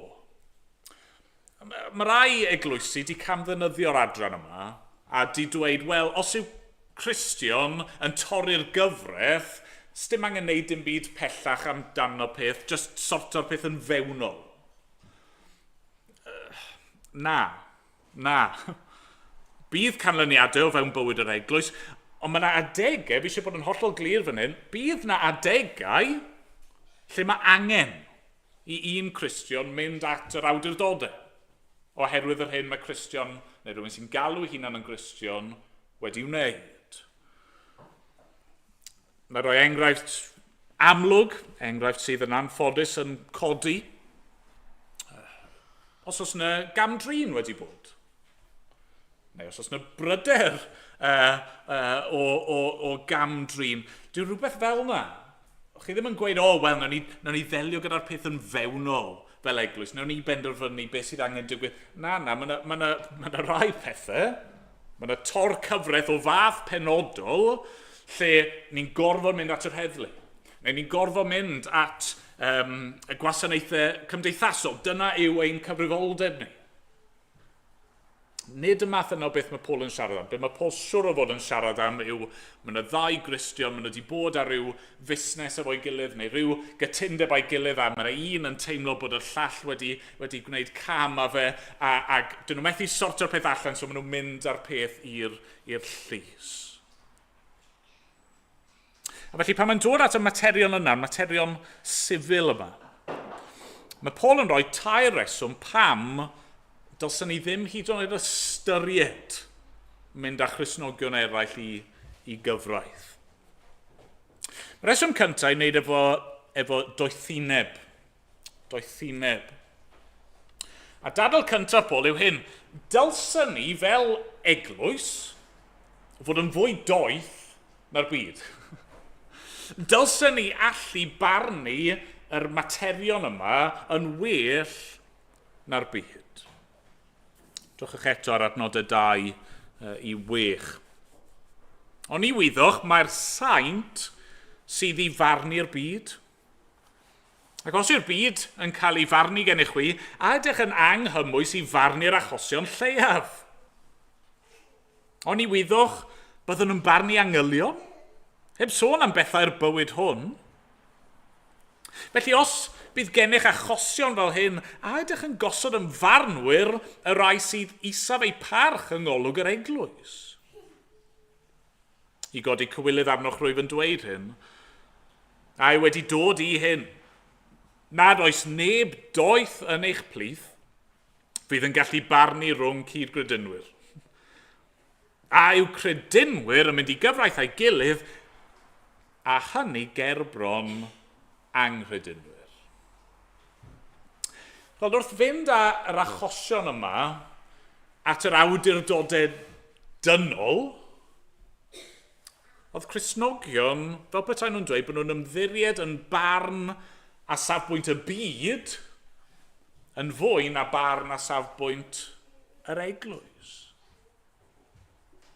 Mae rai eglwysi di camddefnyddio'r adran yma a di dweud, wel, os yw Cristion yn torri'r gyfraith, sdim angen neud dim byd pellach amdano peth, just sorto'r peth yn fewnol. Na. Na. Bydd canlyniadau o fewn bywyd yr eglwys, ond mae yna adegau, fi eisiau bod yn hollol glir fan hyn, bydd yna adegau lle mae angen i un Cristion mynd at yr awdurdodau, oherwydd yr hyn mae Cristion, neu rhywun sy'n galw ei hunan yn Gristion, wedi wneud. Mae rhoi enghraifft amlwg, enghraifft sydd yn anffodus yn codi. Os oes yna gamdrin wedi bod, neu os oes yna bryder o gamdrin, dyw rhywbeth fel yna. Chi ddim yn gweud, o, oh, wel, nawn ni, nawn ni ddelio gyda'r peth yn fewnol fel eglwys, nawn ni benderfynu beth sydd angen digwydd. Na, na, mae yna ma ma ma rai pethau. Mae yna tor cyfraith o fath penodol lle ni'n gorfod mynd at yr heddlu. Neu ni'n gorfod mynd at y gwasanaethau cymdeithasol. Dyna yw ein cyfrifoldeb ni. Nid y math yna o beth mae Paul yn siarad am. Be mae Paul siwr o fod yn siarad am yw mae yna ddau Gristion, maen nhw wedi bod ar ryw fusnes efo'i gilydd neu ryw gytundeb â'i gilydd a mae yna un yn teimlo bod y llall wedi gwneud cam â fe a, ac dyn nhw methu sortio'r peth allan so maen nhw'n mynd â'r peth i'r llys. A felly pan mae'n dod at y materion yna, materion sifil yma, mae Paul yn rhoi tair reswm pam dylsen ni ddim hyd yn oed ystyried mynd â Christnogion eraill i gyfraith. Mae reswm cyntaf i wneud efo doethineb. Doethineb. A dadl cyntaf Paul yw hyn, dylsen ni fel eglwys fod yn fwy doeth na'r byd. Dylsen ni allu barnu yr materion yma yn well na'r byd. Drychwch eto ar adnodau 2 i 6. Ond ni wyddoch, mae'r saint sydd i farnu'r byd. Ac os yw'r byd yn cael ei farnu gennych chwi, a ydych yn anghymwys i farnu'r achosion lleiaf? Ond ni wyddoch, byddwn yn barnu angylion, heb sôn am bethau'r bywyd hwn. Felly os bydd gennych achosion fel hyn, a ydych yn gosod yn farnwyr y rhai sydd isaf eu parch yng ngolwg yr eglwys? I godi cywilydd arnoch rwyf yn dweud hyn, a yw wedi dod i hyn, nad oes neb doeth yn eich plith fydd yn gallu barnu rhwng cyd-gredinwyr. A yw credinwyr yn mynd i gyfraith a'i gilydd, a hynny gerbron anghredinwyr. Wel, wrth fynd â'r achosion yma at yr awdurdodau dynol, oedd Cristnogion, fel petai nhw'n dweud, bod nhw'n ymddiried yn barn a safbwynt y byd yn fwy na barn a safbwynt yr eglwys.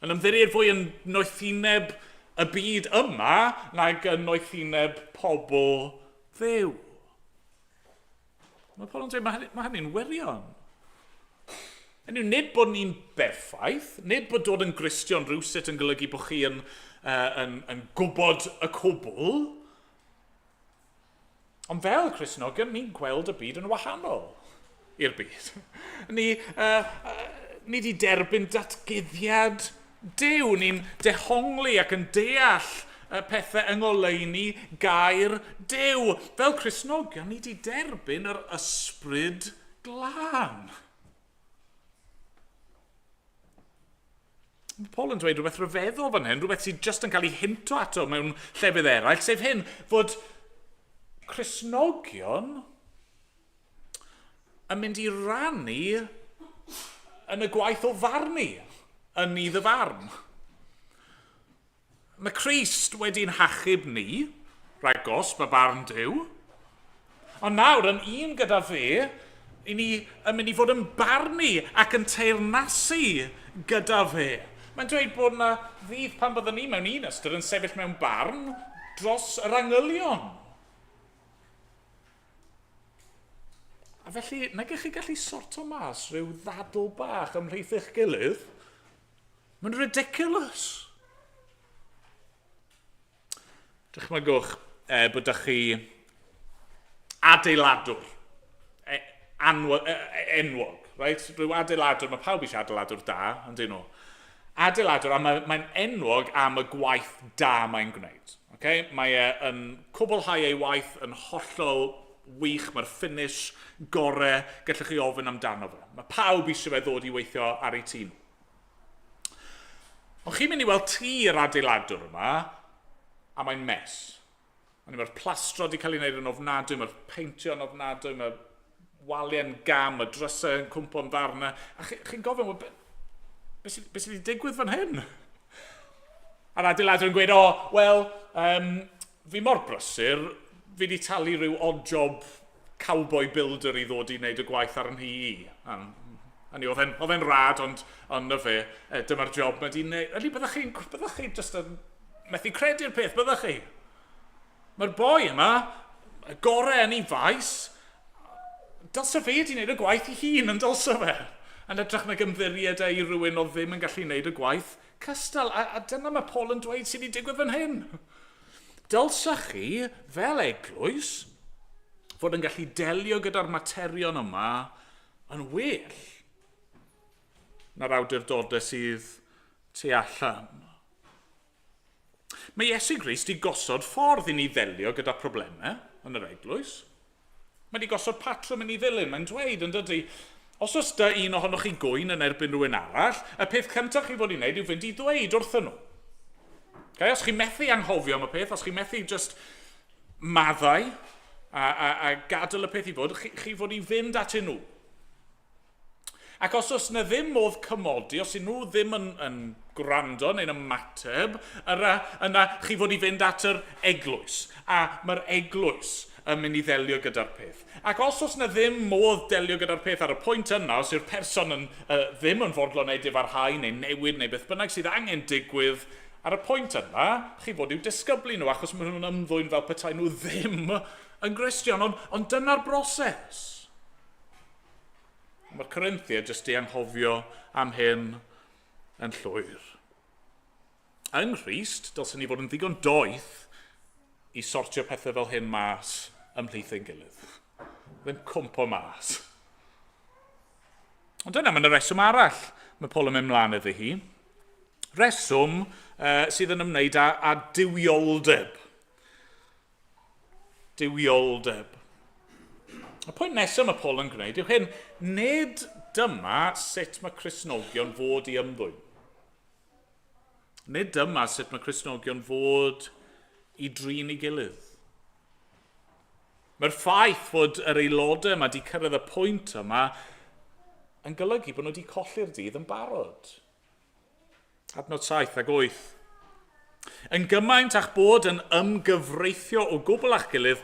Yn ymddiried fwy yn noethineb y byd yma nag yn noethineb pobl Dduw. Mae Paul yn dweud, mae hynny'n wirion. Hynny yw, nid bod ni'n berffaith, nid bod dod yn Gristion rhywsut yn golygu bod chi yn gwybod y cwbl, Ond fel Cristnogion, ni'n gweld y byd yn wahanol i'r byd. Ni wedi derbyn datguddiad Duw, ni'n dehongli ac yn deall y pethau yng ngoleuni gair Duw. Fel Cristnogion, ni wedi derbyn yr ysbryd glân. Mae Paul yn dweud rhywbeth rhyfeddol fan hyn, rhywbeth sydd jyst yn cael ei hinto ato mewn llefydd eraill, sef hyn, fod Cristnogion yn mynd i rannu yn y gwaith o farnu yn nydd y farn. Mae Crist wedi'n hachub ni rhag gosb a barn Duw. Ond nawr, yn un gyda fe, i ni yn mynd i fod yn barnu ac yn teyrnasu gyda fe. Mae'n dweud bod yna ddydd pan byddwn ni mewn un ystyr yn sefyll mewn barn dros yr angylion. A felly, nag ych chi gallu sorto mas rhyw ddadl bach ymhlith eich gilydd? Mae'n ridiculous. Dychmygwch e, bod ydych chi adeiladwr e, anwo, e, e, enwog, right? Rhyw adeiladwr, mae pawb eisiau adeiladwr da, yn dyn nhw. Adeiladwr, a mae'n mae enwog am y gwaith da mae'n gwneud. Okay? Mae e yn cwblhau ei waith yn hollol wych, mae'r finish gore gallwch chi ofyn amdano fe. Mae pawb eisiau fe ddod i weithio ar ei tîm. Ond chi'n mynd i weld tŷ'r adeiladwr yma, a mae'n mess. Mae'r plastro wedi cael ei wneud yn ofnadwy, mae'r peintio yn ofnadwy, mae'r waliau'n gam, y drysau yn cwmpo'n ddarnau. A chi'n chi gofyn, well, be, be, sydd, be sydd wedi digwydd fan hyn? A'r adeiladwr yn gweud, o, oh, wel, um, fi mor brysur, fi wedi talu rhyw odd job cowboy builder i ddod i wneud y gwaith ar nhŷ i. A, a ni, oedd e'n rad, ond, ond na fe, e, dyma'r job mae di wneud. Ydy, byddech chi'n byddech chi just yn methu credu'r peth, byddech chi? Mae'r boi yma, y gorau yn ei faes, dylse fe wedi wneud y gwaith ei hun yn dylse fe? Yn hytrach nag ymddiried e i rywun oedd ddim yn gallu wneud y gwaith cystal. A, a dyna mae Paul yn dweud sydd wedi digwydd fan hyn. Dylsech chi, fel eglwys, fod yn gallu delio gyda'r materion yma yn well na'r awdurdodau sydd tu allan. Mae Iesu Grist wedi gosod ffordd i ni ddelio gyda problemau yn yr eglwys. Mae wedi gosod patrwm i ni ddilyn. Mae'n dweud, yn dydy, os oes dy un ohonoch chi gŵyn yn erbyn rhywun arall, y peth cyntaf chi fod i wneud yw fynd i ddweud wrthyn nhw. Okay? Os chi methu anghofio am y peth, os chi methu just maddau a, a, a gadael y peth i fod, chi, chi fod i fynd atyn nhw. Ac os oes 'na ddim modd cymodi, os 'y nhw ddim yn, yn gwrando neu'n ymateb, yna, yna chi fod i fynd at yr eglwys. A mae'r eglwys yn mynd i ddelio gyda'r peth. Ac os oes 'na ddim modd delio gyda'r peth ar y pwynt yna, os yw'r person yn, uh, ddim yn fodlon edifarhau neu newid neu beth bynnag sydd angen digwydd, ar y pwynt yna, chi fod i'w disgyblu nhw, achos maen nhw'n ymddwyn fel petai nhw ddim yn Gristion. Ond, ond dyna'r broses. Mae'r Corinthiaid jyst di anghofio am hyn yn llwyr. Yng Nghrist, dylsen ni fod yn ddigon doeth i sortio pethau fel hyn mas ymhlith ein gilydd. Ddim cwmpo mas. Ond dyna, mae yna reswm arall mae Paul yn mynd mlaen iddi hi. Reswm uh, sydd yn ymwneud â, â duwioldeb. Duwioldeb. Y pwynt nesaf mae Paul yn gwneud yw hyn, nid dyma sut mae Cristnogion fod i ymddwyn. Nid dyma sut mae Cristnogion fod i drin ei gilydd. Mae'r ffaith fod yr aelodau yma wedi cyrraedd y pwynt yma yn golygu bod nhw wedi colli'r dydd yn barod. Adnod 7 ag 8. Yn gymaint a'ch bod yn ymgyfreithio o gwbl â'ch gilydd,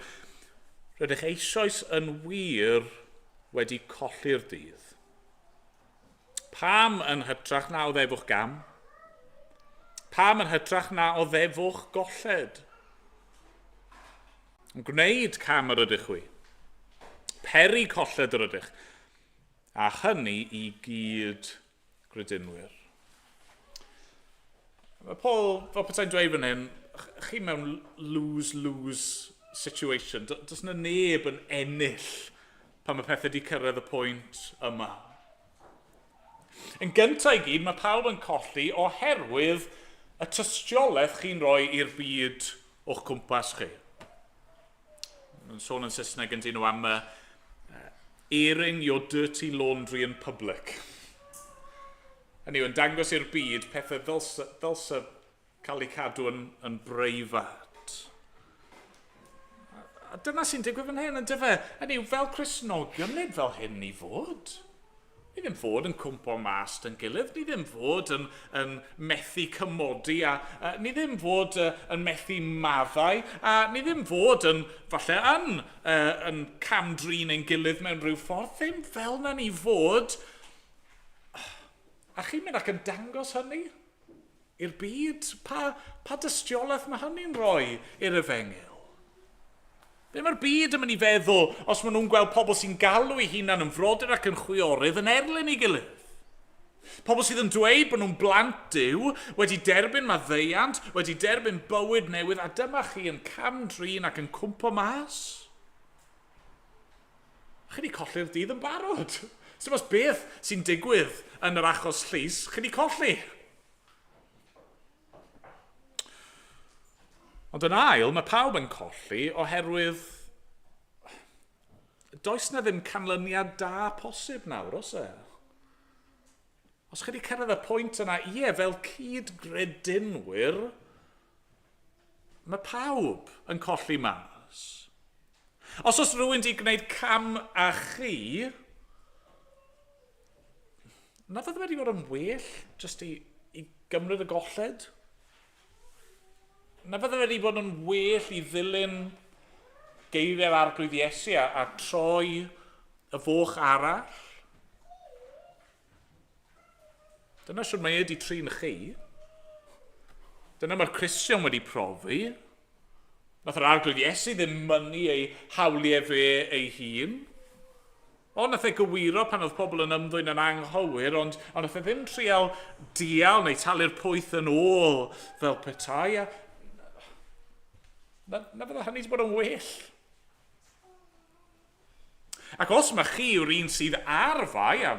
rydych eisoes yn wir wedi colli'r dydd. Pam yn hytrach na oddefwch gam? Pam yn hytrach na oddefwch golled? Yn gwneud cam yr ydych chwi. Peri colled yr ydych. A hynny i gyd gredinwyr. Mae Paul, fel petai'n dweud fan hyn, chi mewn lose-lose situation. Does yna neb yn ennill pan mae pethau wedi cyrraedd y pwynt yma. Yn gyntaf i gyd, mae pawb yn colli oherwydd y tystiolaeth chi'n rhoi i'r byd o'ch cwmpas chi. Mae'n sôn yn Saesneg yn dyn nhw am uh, airing your dirty laundry in public. Hynny yw, yn dangos i'r byd pethau ddylse, ddylse cael eu cadw yn, yn breifat. A dyna sy'n digwydd fan hyn, yn dyfe? Hynny yw, fel Cristnogion, nid fel hyn ni fod. Ni ddim fod yn cwmpo mas dyn gilydd, ni ddim fod yn, yn methu cymodi, a, a ni ddim fod uh, yn methu maddau, a ni ddim fod yn, falle, yn, uh, yn cam-drin ein gilydd mewn rhyw ffordd, ddim fel na ni fod. A chi'n mynd ac yn dangos hynny i'r byd? Pa, pa dystiolaeth mae hynny'n rhoi i'r efengyl? Be mae'r byd yn mynd i feddwl os maen nhw'n gweld pobl sy'n galw eu hunan yn frodyr ac yn chwiorydd yn erlyn ei gilydd? Pobl sydd yn dweud bod nhw'n blant Duw, wedi derbyn maddeuant, wedi derbyn bywyd newydd, a dyma chi yn cam-drin ac yn cwmpo mas? Chi wedi colli'r dydd yn barod. Sdim ots beth sy'n digwydd yn yr achos llys, chi wedi colli. Ond yn ail, mae pawb yn colli oherwydd does na ddim canlyniad da posib nawr, oes e? Os chi wedi cyrraedd y pwynt yna, ie, fel cyd-gredinwyr, mae pawb yn colli mas. Os oes rhywun wedi gwneud cam â chi, na fydde wedi bod yn well jyst i, i gymryd y golled? Na fydde wedi bod yn well i ddilyn geiriau'r arglwydd Iesu a, a troi y foch arall? Dyna siwr mae e wedi trin chi. Dyna mae'r Cristion wedi profi. Nath yr arglwydd Iesu ddim mynnu ei hawliau fe ei hun. O, nath e gywiro pan oedd pobl yn ymddwyn yn anghywir, ond, ond nath e ddim trial dial neu talu'r pwyth yn ôl fel petai. A na, na fydda hynny wedi bod yn well. Ac os mae chi yw'r un sydd ar fai, a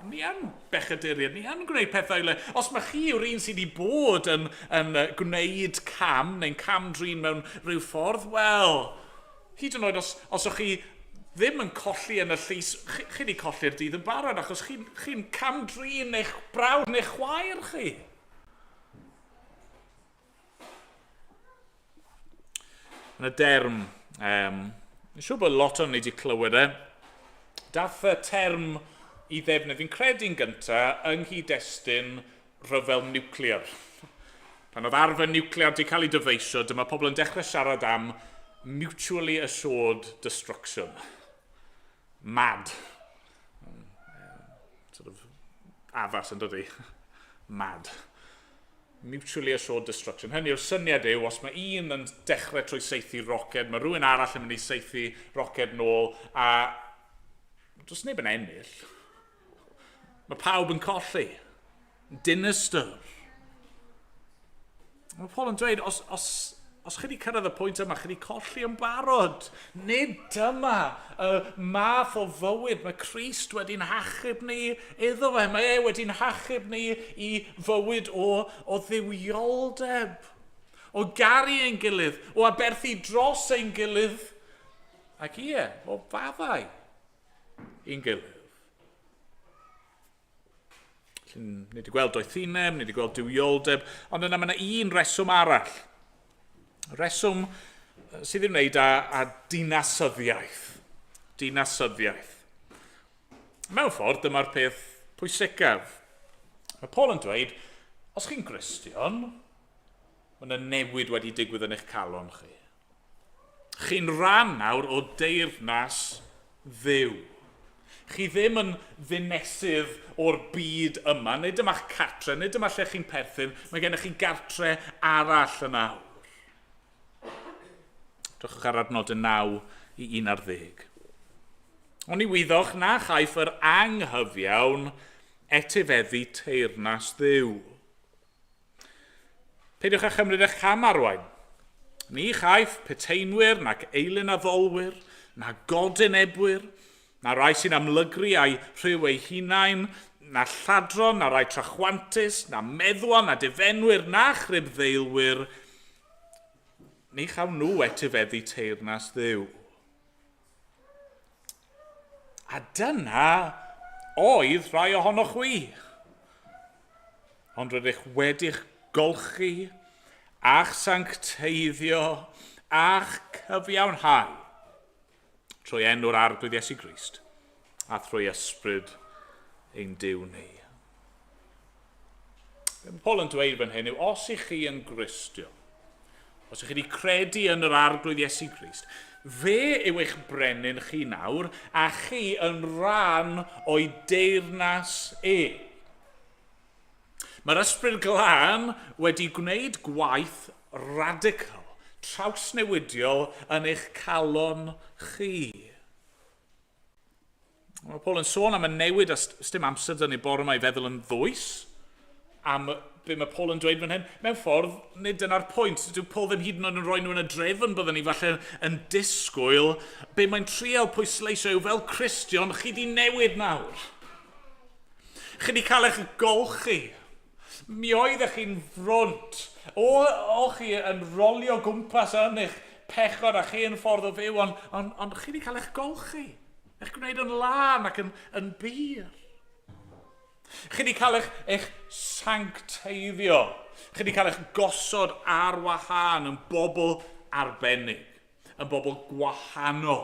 ni yn bechaduriaid, ni yn gwneud pethau le, os mae chi yw'r un sydd wedi bod yn, yn gwneud cam neu'n cam-drin mewn rhyw ffordd, wel, hyd yn oed os, os o'ch chi ddim yn colli yn y llys, chi, chi wedi colli'r dydd yn barod, achos chi'n chi cam-drin eich brawd neu chwaer chi. Yn y derm, um, yn siŵr bod lot o'n ni wedi clywed e, dath y term i ddefnydd, fi'n credu'n gyntaf, yng nghyd-destun rhyfel niwclear. Pan oedd arfer niwclear wedi cael ei dyfeisio, dyma pobl yn dechrau siarad am mutually assured destruction. Mad. Sort of addas yn dydi? Mad. Mutually assured destruction. Hynny yw'r syniad yw, os mae un yn dechrau trwy saethu roced, mae rhywun arall yn mynd i saethu roced nôl, a does neb yn ennill. Mae pawb yn colli. Dinistr. Mae Paul yn dweud, os, os, os chi wedi cyrraedd y pwynt yma, chi wedi colli yn barod. Nid dyma y math o fywyd mae Crist wedi'n hachub ni iddo fe. Mae e wedi'n hachub ni i fywyd o, o dduwioldeb, o garu ein gilydd, o aberthu dros ein gilydd, ac ie, o faddau i'n gilydd. Ni wedi gweld doethineb, ni wedi gweld duwioldeb, ond yna mae yna un reswm arall. Reswm sydd i'w wneud â, â dinasyddiaeth. Dinasyddiaeth. Mewn ffordd, dyma'r peth pwysicaf. Mae Paul yn dweud, os chi'n Gristion, mae yna newid wedi digwydd yn eich calon chi. Chi'n rhan nawr o deyrnas Dduw. Chi ddim yn ddinesydd o'r byd yma, nid yma'ch cartre, nid yma lle chi'n perthyn, mae gennych chi gartre arall yn awr. Drychwch ar adnodau 9 i 11. Ond ni wyddoch na chaiff yr anghyfiawn etifeddu teyrnas Dduw. Peidiwch â chymryd eich cam arwain. Ni chaiff peteinwyr nac eilunaddolwyr, na godinebwyr, na rai sy'n amlygru a'u rhyw eu hunain, na lladron, na rai trachwantus, na meddwon, na difenwyr, na chribddeilwyr, ni chawn nhw etifeddu teyrnas Dduw. A dyna oedd rhai ohonoch chwi. Ond rydych wedi'ch golchi a'ch sancteiddio a'ch cyfiawnhau trwy enw'r Arglwydd Iesu Grist a thrwy ysbryd ein Duw ni. Be mae Paul yn dweud fan hyn yw, os ych chi yn Gristion, os ych chi wedi credu yn yr Arglwydd Iesu Grist, fe yw eich brenin chi nawr, a chi yn rhan o'i deyrnas e. Mae'r Ysbryd Glân wedi gwneud gwaith radical, trawsnewidiol yn eich calon chi. Mae Paul yn sôn am y newid, a sdim amser dyn ni bore yma i feddwl yn ddwys am be mae Paul yn dweud fan hyn. Mewn ffordd, nid dyna'r pwynt. Dyw Paul ddim hyd yn oed yn rhoi nhw yn y drefn byddwn ni falle yn disgwyl. Be mae'n trial pwysleisio yw fel Cristion, chi di newid nawr. Chi 'di cael eich golchi. Mi oeddech chi'n frwnt. O, o chi yn rolio gwmpas yn eich pechod a'ch hen ffordd o fyw, ond, ond, ond chi 'di cael eich golchi. Eich gwneud yn lân ac yn, yn bur. Chi 'di cael eich, eich sancteiddio. Chi 'di cael eich gosod ar wahân yn bobl arbennig. yn bobl gwahanol.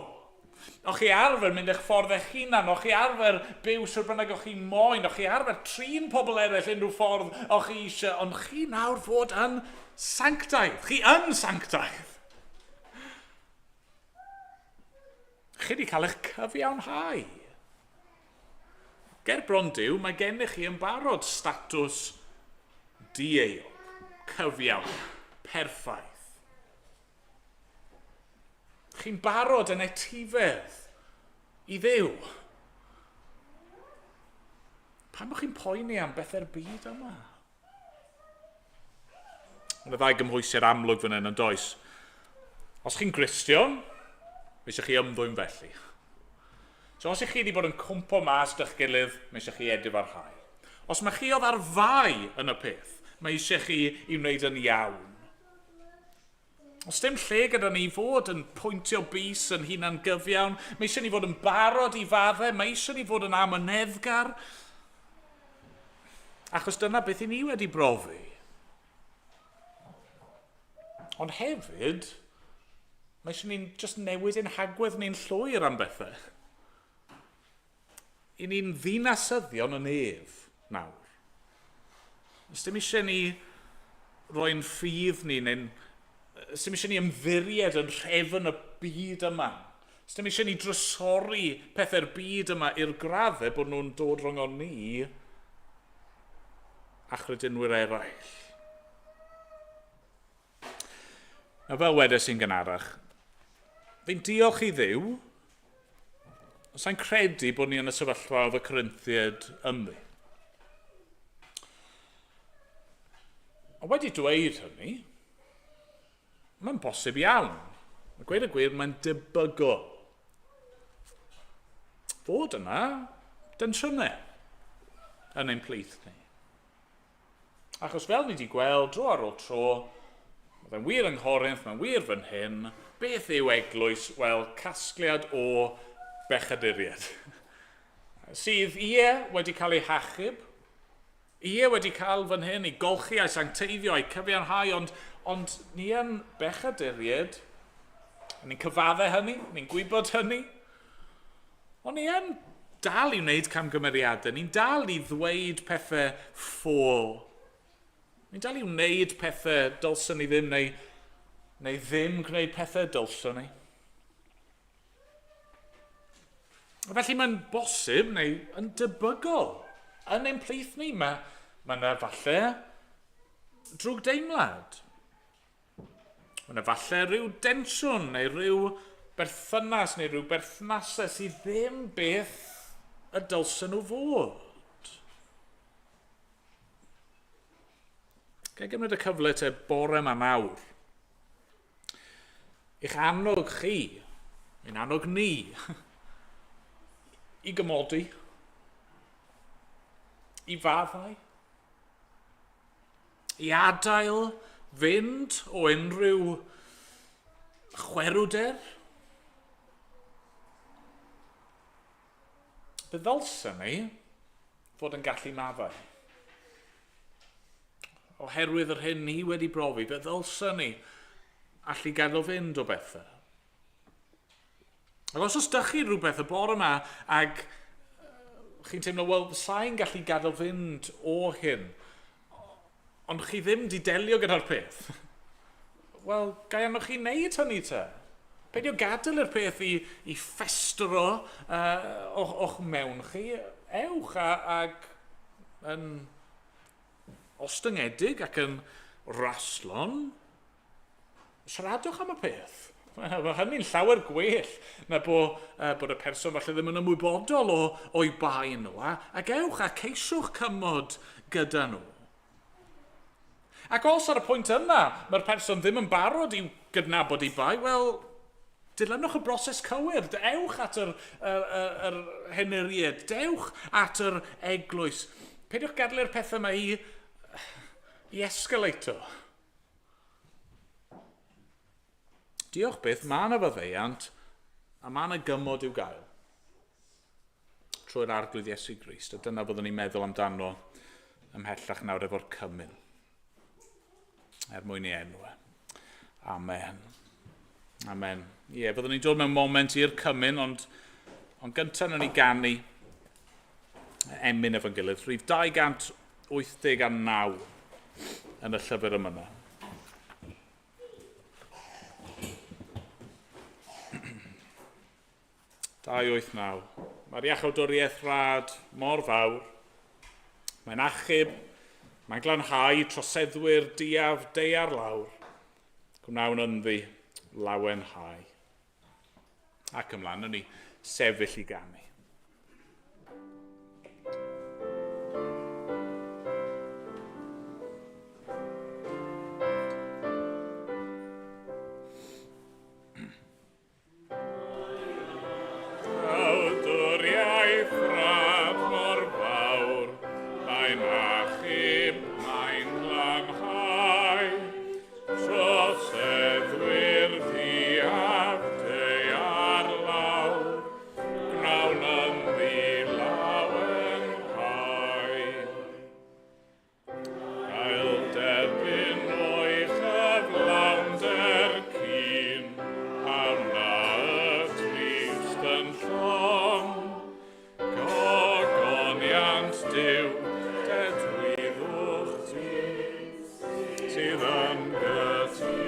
O'ch chi arfer mynd eich ffordd eich hunan, o'ch chi arfer byw sut bynnag o'ch chi moyn, o'ch chi arfer trin pobl eraill unrhyw ffordd o'ch chi eisiau, ond chi nawr fod yn sanctaidd. Chi yn sanctaidd. Chi wedi cael eich cyfiawnhau. Ger bron Duw, mae gennych chi yn barod statws dieuog, cyfiawn, perffaith. Chi'n barod yn etifedd i Dduw. Pam bod chi'n poeni am bethau'r byd yma? Mae yna ddau gymhwysiad amlwg fan hyn yn does. Os chi'n Gristion, mae eisiau chi ymddwyn felly. So os ych chi wedi bod yn cwmpo mas dych gilydd, mae eisiau chi edif ar rhai. Os mae chi oedd ar fai yn y peth, mae eisiau chi i wneud yn iawn. Os dim lle gyda ni fod yn pwyntio bys yn hunan gyfiawn, mae eisiau ni fod yn barod i faddau, mae eisiau ni fod yn amyneddgar. Achos dyna beth i ni wedi brofi. Ond hefyd, mae eisiau ni'n just newid ein hagwedd ni'n llwyr am bethau. I ni'n ddinasyddion y nef nawr. Os dim eisiau ni roi'n ffydd ni, neu'n... Os dim eisiau ni ymddiried yn rhefn y byd yma. Os dim eisiau ni drysori pethau'r byd yma i'r graddau bod nhw'n dod rhwng o'n ni a chredinwyr eraill. A fel wedes i'n gynharach, fi'n diolch i Dduw, ond sa'n credu bod ni yn y sefyllfa oedd y Corinthiaid ynddi. Ond wedi dweud hynny, mae'n bosib iawn. A gweud y gwir, mae'n debygol fod yna densiynau yn ein plith ni. Achos fel ni wedi gweld dro ar ôl tro, mae fe'n wir yng Nghorinth, mae'n wir fan hyn, beth yw eglwys? Wel, casgliad o bechaduriaid. Sydd, ie, wedi cael ei hachub, ie, wedi cael fan hyn i golchi a'i sancteiddio a'i cyfiawnhau, ond, ond ni yn bechaduriaid, ni'n cyfadde hynny, ni'n gwybod hynny, Ond ni yn dal i wneud camgymeriadau, ni'n dal i ddweud pethau ffôl. Ni'n dal i wneud pethau dylswn ni ddim, neu, neu ddim gwneud pethau dylswn ni. Felly mae'n bosib, neu yn debygol, yn ein plith ni, mae, mae yna falle drwg deimlad. Mae yna falle rhyw densiwn neu rhyw berthynas neu rhyw berthnasau sydd ddim beth y dylsen nhw fod. Ga i gymryd y cyfle te bore yma nawr i'ch annog chi, ein annog ni, i gymodi, i faddau, I adael fynd o unrhyw chwerwder? Fe ddylsen ni fod yn gallu maddau. Oherwydd yr hyn ni wedi brofi, fe ddylsen ni allu gadael fynd o bethau. Ac os oes dych chi rhywbeth y bore yma ac chi'n teimlo, wel, sa'n gallu gadael fynd o hyn, ond chi ddim di delio gyda'r peth, wel, gai arnoch chi wneud hynny te. Peidio gadael i'r peth i, i ffestro o'ch, o'ch mewn chi. Ewch a, ag yn ostyngedig ac yn raslon, siaradwch am y peth. Mae hynny'n llawer gwell na bo, bod y person falle ddim yn ymwybodol o, o'i bai nhw, a, ac ewch a ceisiwch cymod gyda nhw. Ac os ar y pwynt yna mae'r person ddim yn barod i'w gydnabod ei bai, wel, dilynwch y broses cywir, ewch at yr, yr, yr, yr henuried, dewch at yr eglwys. Peidiwch gadael i'r pethau yma i, i escalato. Diolch byth, mae yna faddeuant a mae yna gymod i'w gael trwy'r Arglwydd Iesu Grist, a dyna fyddwn ni'n meddwl amdano ymhellach nawr efo'r cymun, er mwyn ei enw. E. Amen. Amen. Ie, yeah, byddwn ni'n dod mewn moment i'r cymun, ond, ond gyntaf nawn ni ganu emyn efo'n gilydd. Rhif 289 yn y llyfr yma. 289. Mae'r iachawdwriaeth rad mor fawr. Mae'n achub, mae'n glanhau troseddwyr diaf deiar lawr. Gwnawn ynddi lawenhau. Ac ymlaen, yn ni sefyll i ganu. Awduriaeth rad mor fawr, mae'n achub, mae'n glanhau. Troseddwyr ddiaf deiar lawr, gwnawn ynddi lawenhau. Gael derbyn o'i chyflawnder cyn, a wna y trist yn llon. Gogoniant Duw, dedwyddwch ti, sydd yn gytûn.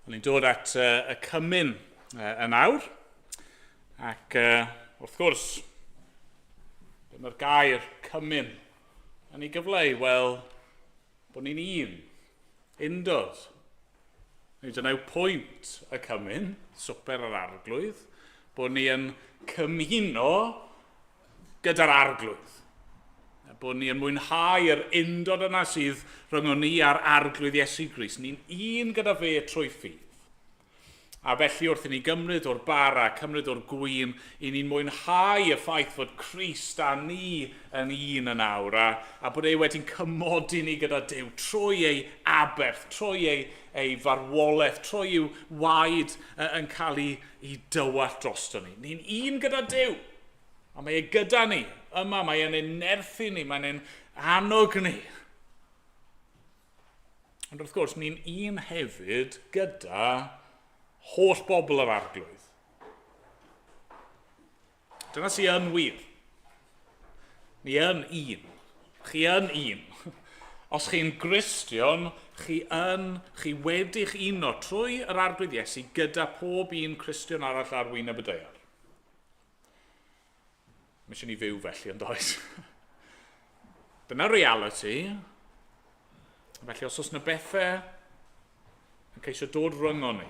O'n i'n dod at uh, y cymun uh, yn awr, ac uh, wrth gwrs, be mae'r gair cymun yn ei gyfleu? Wel, bod ni'n un, undod. Neu dyna yw pwynt y cymun, swper yr arglwydd, bod ni yn cymuno gyda'r arglwydd. A bod ni yn mwynhau yr undod yna sydd rhwng ni a'r arglwydd Iesu Grist. Ni'n un gyda fe trwy ffydd. A felly wrth i ni gymryd o'r bara, cymryd o'r gwin, i ni'n mwynhau y ffaith fod Crist a ni yn un yn awr, a, a bod e wedi'n cymodi ni gyda Duw trwy ei aberth, trwy ei, ei farwolaeth, trwy i'w waed yn cael ei, ei dywallt drosto ni. Ni'n un gyda Duw, a mae e gyda ni. Yma, mae e'n ein nerthu ni, mae'n ein annog ni. Ond wrth gwrs, ni'n un hefyd gyda holl bobl yr arglwydd. Dyna sy'n yn wir. Ni yn un. Chi yn un. Os chi'n Gristion, chi yn, chi wedi'ch uno trwy yr arglwydd Iesu gyda pob un Cristion arall ar wyneb y daear. Mae eisiau ni fyw felly, ond oes? Dyna reality. Felly os oes yna bethau yn ceisio dod rhyngon ni,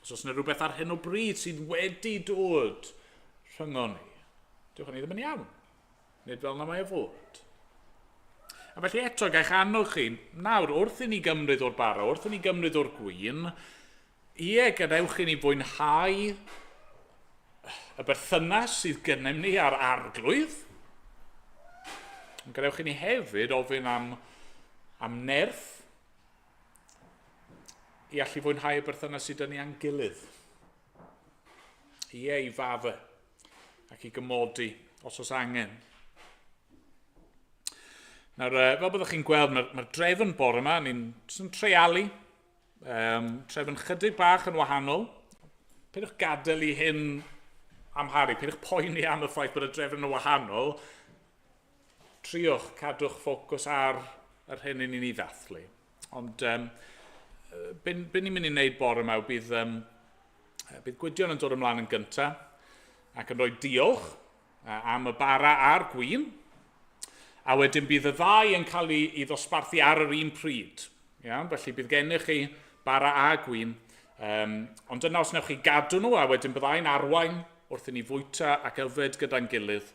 os oes yna rhywbeth ar hyn o bryd sydd wedi dod rhyngon ni, dyw hynny ddim yn iawn. Nid fel na mae o fod. A felly eto, gaich annog chi, nawr, wrth i ni gymryd o'r bara, wrth i ni gymryd o'r gwin, ie, gadewch i ni fwynhau y berthynas sydd gennym ni â'r arglwydd. Ond gadewch i ni hefyd ofyn am, am nerth i allu fwynhau y berthynas sydd dyn ni â'n gilydd. Ie, i fafe ac i gymodi os oes angen. Nawr, fel byddwch chi'n gweld, mae'r mae drefn bore yma, ni'n yn treialu, trefn chydig bach yn wahanol. Peidiwch gadael i hyn amharu, peidiwch poeni am y ffaith bod y drefn yn wahanol. Triwch, cadwch ffocws ar yr hyn i ni'n ei ddathlu. Ond be, be ni'n mynd i wneud bore yma yw bydd, bydd Gwydion yn dod ymlaen yn gyntaf ac yn rhoi diolch am y bara a'r gwin. A wedyn bydd y ddau yn cael ei, ei ddosbarthu ar yr un pryd. Iawn? Felly bydd gennych chi bara a gwin. Um, ond yna os wnewch chi gadw nhw, a wedyn byddai'n arwain wrth i ni fwyta ac yfed gyda'n gilydd.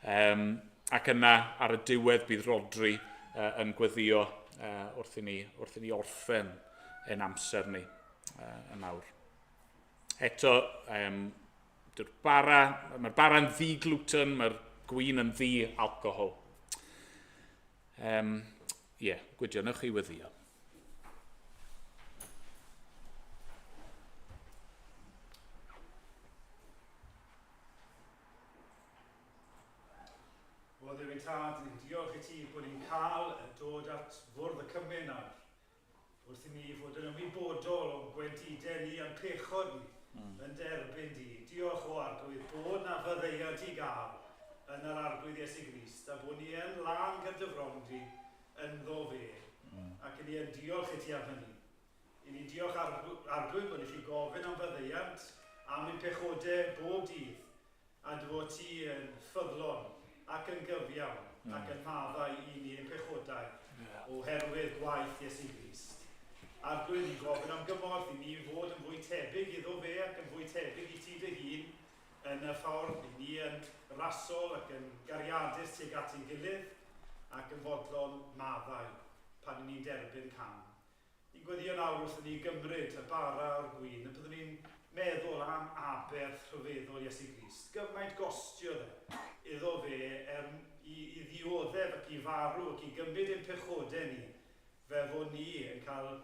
Um, ac yna ar y diwedd bydd Rodri uh, yn gweddio uh, wrth, i ni, wrth i ni orffen ein amser ni uh, yn awr. Eto, um, dyw'r bara, mae'r bara'n ddi-gluten, mae'r gwin yn ddi-alcohol. Um, Ie, yeah, Gwydion, newch chi weddio. O Dduw ein Tad, ni'n diolch i ti bod ni'n cael dod at fwrdd y cymun nawr. Wrth i ni fod yn ymwybodol o'n gwendidau ni a'n pechod ni yn derbyn di. Diolch o Arglwydd bod na faddeuant i gael yn yr Arglwydd Iesu Grist a bod ni yn lân ger dy fron di ynddo fe. Ac i ni yn diolch i ti am hynny. I ni'n diolch Arglwydd bod ni chi gofyn am faddeuant am ein pechodau bob dydd a dy fod ti yn ffyddlon ac yn gyfiawn mm. ac yn maddau i ni ein pechodau yeah. oherwydd gwaith Iesu Grist. Arglwydd, ni'n gofyn am gymorth i ni fod yn fwy tebyg iddo fe ac yn fwy tebyg i ti dy hun yn y ffordd i ni yn rasol ac yn gariadus tuag at ein gilydd ac yn fodlon maddau pan ni'n derbyn cam. Ni'n gweddïo nawr wrth i ni gymryd y bara a'r gwin, y byddwn ni'n meddwl am aberth rhyfeddol Iesu Grist. Gymaint gostiodd e iddo fe er i, i ddioddef ac i farw ac i gymryd ein pechodau ni, fel fod ni yn cael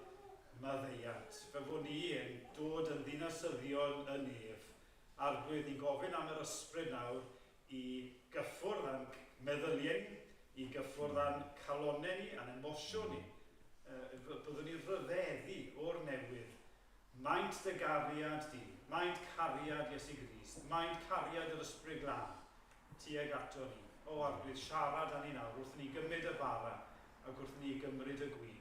maddeuant, fel fod ni yn dod yn ddinasyddion y nef. Arglwydd, ni'n gofyn am yr ysbryd nawr i gyffwrdd â'n meddyliau ni, i gyffwrdd â'n calonnau ni, a'n emosiwn ni. Byddwn ni'n rhyfeddu o'r newydd. Maint dy gariad di, maint cariad Iesu Grist, maint cariad yr Ysbryd Glân tuag ato ni. O Arglwydd, siarad â ni nawr wrth ni gymryd y bara ac wrth ni gymryd y gwin,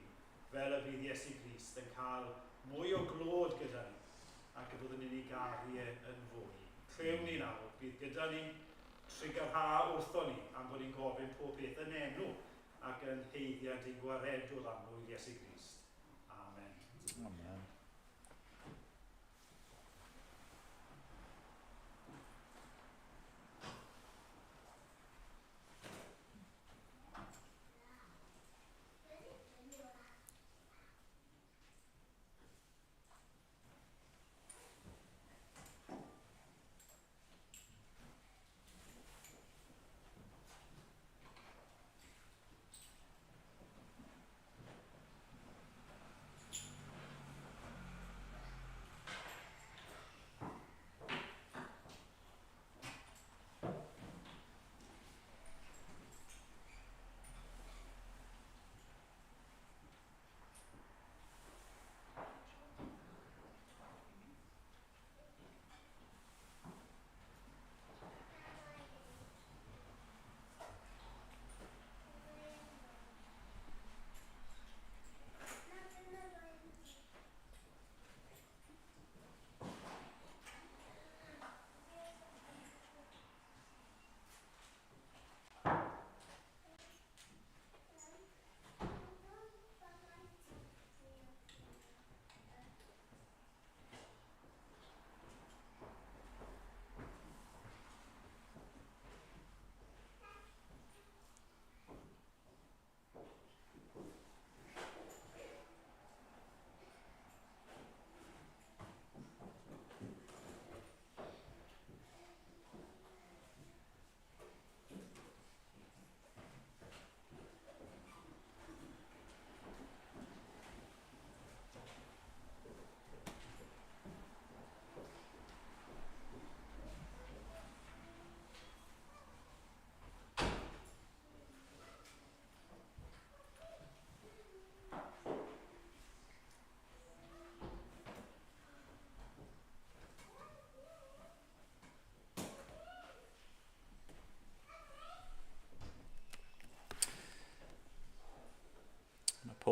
fel y bydd Iesu Grist yn cael mwy o glod gyda ni ac y byddwn ni'n ei garu e yn fwy. Clywn ni nawr, bydd gyda ni trugarha wrtho ni am bod ni'n gofyn pob peth yn enw ac yn haeddiant ein gwaredwr annwyl Iesu Grist. Amen. Amen.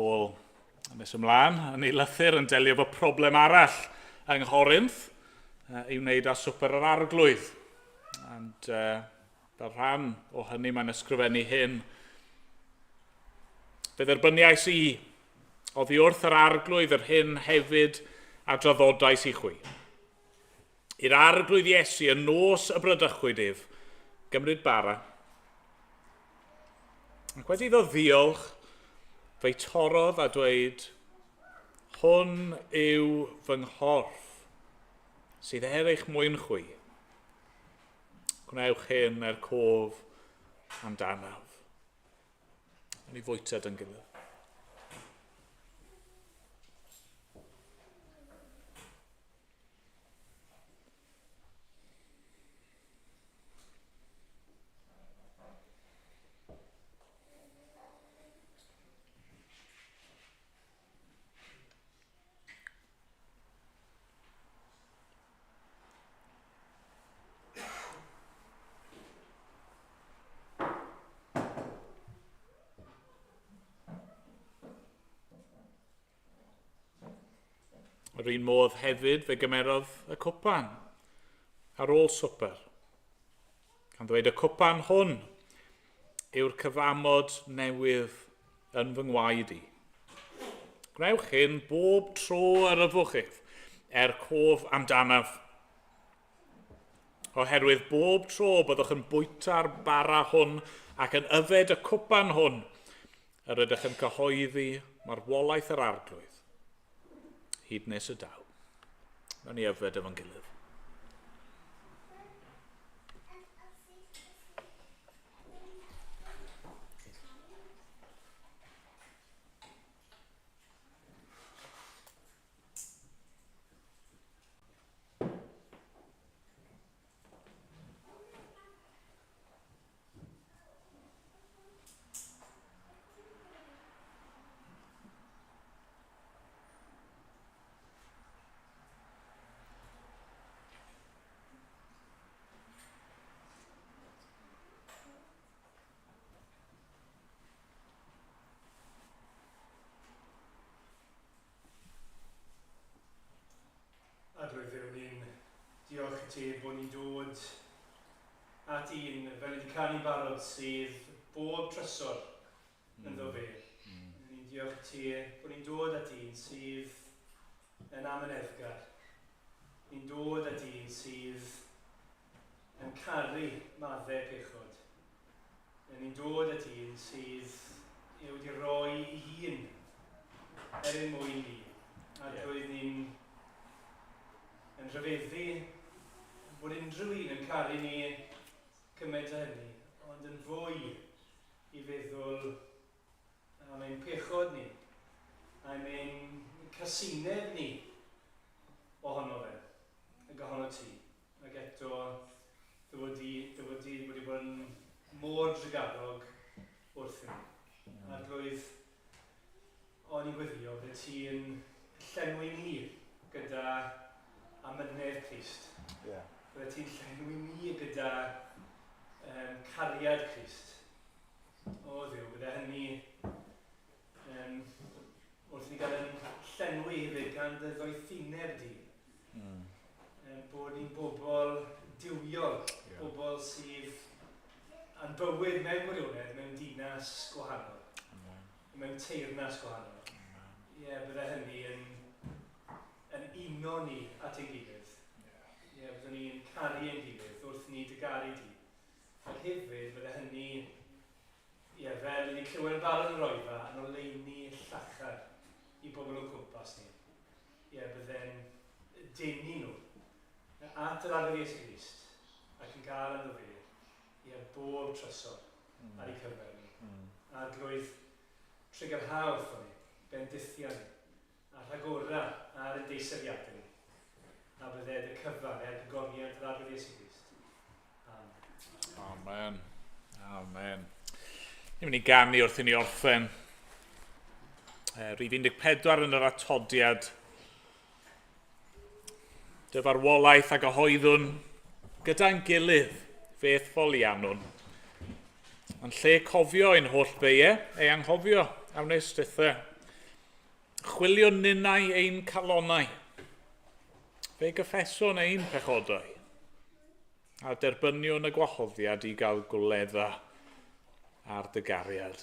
Paul yn nes ymlaen yn ei lythyr yn delio efo problem arall yng Nghorinth i wneud â swper yr arglwydd. And fel rhan o hynny mae'n ysgrifennu hyn. Fe dderbyniais i oddi wrth yr arglwydd yr hyn hefyd a draddodais i chwi. I'r arglwydd Iesu y nos y bradychwyd ef, gymryd bara. Ac wedi iddo ddiolch, fe'i torrodd a dweud, Hwn yw fy nghorff, sydd er eich mwyn chwi. Gwnewch hyn er cof amdanaf. Ni fwyta dy'n gilydd. Yr un modd hefyd fe gymerodd y cwpan ar ôl swper, gan ddweud y cwpan hwn yw'r cyfamod newydd yn fy ngwaed i. Gwnewch hyn bob tro yr yfwch ef, er cof amdanaf. Oherwydd bob tro byddwch yn bwyta'r bara hwn ac yn yfed y cwpan hwn, yr ydych yn cyhoeddi marwolaeth yr arglwydd, hyd nes y daw. Nawn ni yfed efo'n gilydd. Arglwydd Dduw, ni'n diolch i ti bod ni'n dod at un, fel ni wedi canu'n barod, sydd bob trysor ynddo fe. Ni'n diolch i ti bod ni'n dod at un sydd yn amyneddgar. Ni'n dod at un sydd yn caru maddau pechod. Ni'n dod at un sydd wedi rhoi ei hun er ein mwyn ni. A yeah. roedd ni'n yn rhyfeddu bod unrhyw un yn caru ni cymaint â hynny, ond yn fwy i feddwl am ein pechod ni, am ein casineb ni ohono fe, ac ohono ti. Ac eto, dy fod di, dy fod di wedi bod yn mor drugarog wrthyn ni. Arglwydd, o'n i'n gweddio bydde ti'n llenwi ni gyda amynedd Crist. Yeah. Bydde ti'n llenwi ni gyda um, cariad Crist. O Dduw, bydde hynny um, wrth i ni gael yn llenwi hefyd gan dy ddoethineb di. Mm. Um, bod ni'n bobl duwiol, yeah. bobl sydd a'n bywyd mewn gwirionedd mewn dinas gwahanol, Amen. Mewn teyrnas gwahanol. Ie, yeah, bydde hynny yn, yn uno ni at ein gilydd. Ie, yeah. yeah, byddwn ni'n caru ein gilydd wrth ni dy garu di. Ac hefyd, bydde hynny, ie, yeah, fel i ni clywed yn barod yn roifa, yn oleuni llachar i bobl o'n cwmpas ni. Ie, yeah, bydde'n denu nhw at yr Arglwydd Iesu Grist ac yn gael ynddo fe, ie, bob trysor mm. ar ei cyfer ni. Mm. Arglwydd, trugarha wrtho ni, bendithia ni, a rhagora ar ein deisyfiadau ni, a bydde dy cyfan er gogoniant yr Arglwydd Iesu Grist. Amen. Amen. Amen. Ni'n mynd i ganu wrth i ni orffen. E, rhif 14 yn yr atodiad. Dy farwolaeth a gyhoeddwn gyda'n gilydd feth folianwn. Yn lle cofio ein holl feie, ei anghofio, a wnes dithau. Chwilio ninnau ein calonnau. Fe gyffeswn ein pechodau. A derbyniwn y gwahoddiad i gael gwledda ar dy gariad.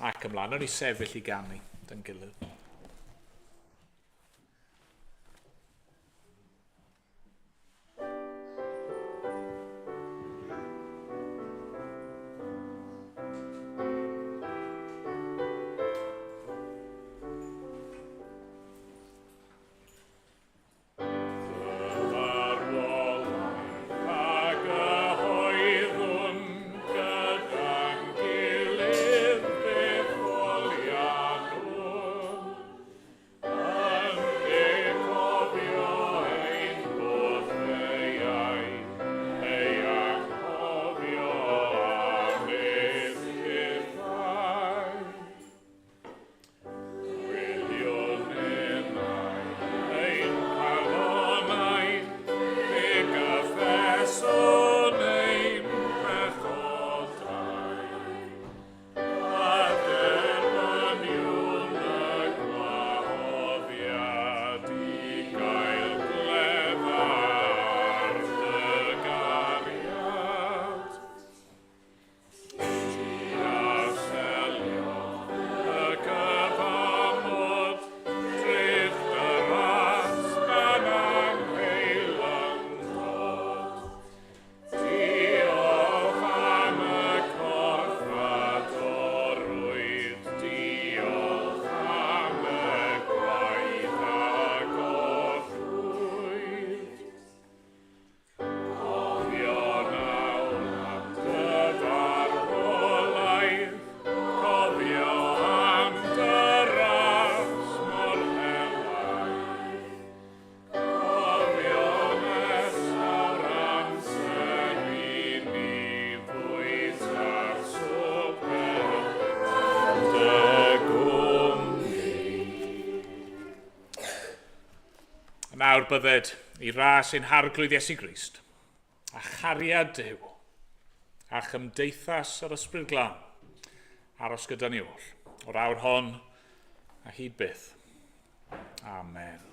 Ac ymlaen, o'n i sefyll i ganu dy'n gilydd. Yn ei cofio ein bod feiau, ei anghofio am ei hithau. Gwyliwn enau ein calonnau, fe gyffeswn ein pechodau. A derbyniwn y gwahoddiad i gael gwledd ar dy gariad. Ti a seliodd y cyfamod, treth dy ras gan angheulyndod. Diolch am y corff a dorrwyd, diolch am y gwaith a gollwyd. Cofio nawr am dy farwolaeth, cofio am dy ras mor helaeth. Cofio nesawr amser i ni fwyta'r swper yn dy gwmni. Nawr bydded i ras ein Harglwydd Iesu Grist, a chariad Duw, a chymdeithas yr Ysbryd Glân, aros gyda ni oll, o'r awr hon a hyd byth. Amen.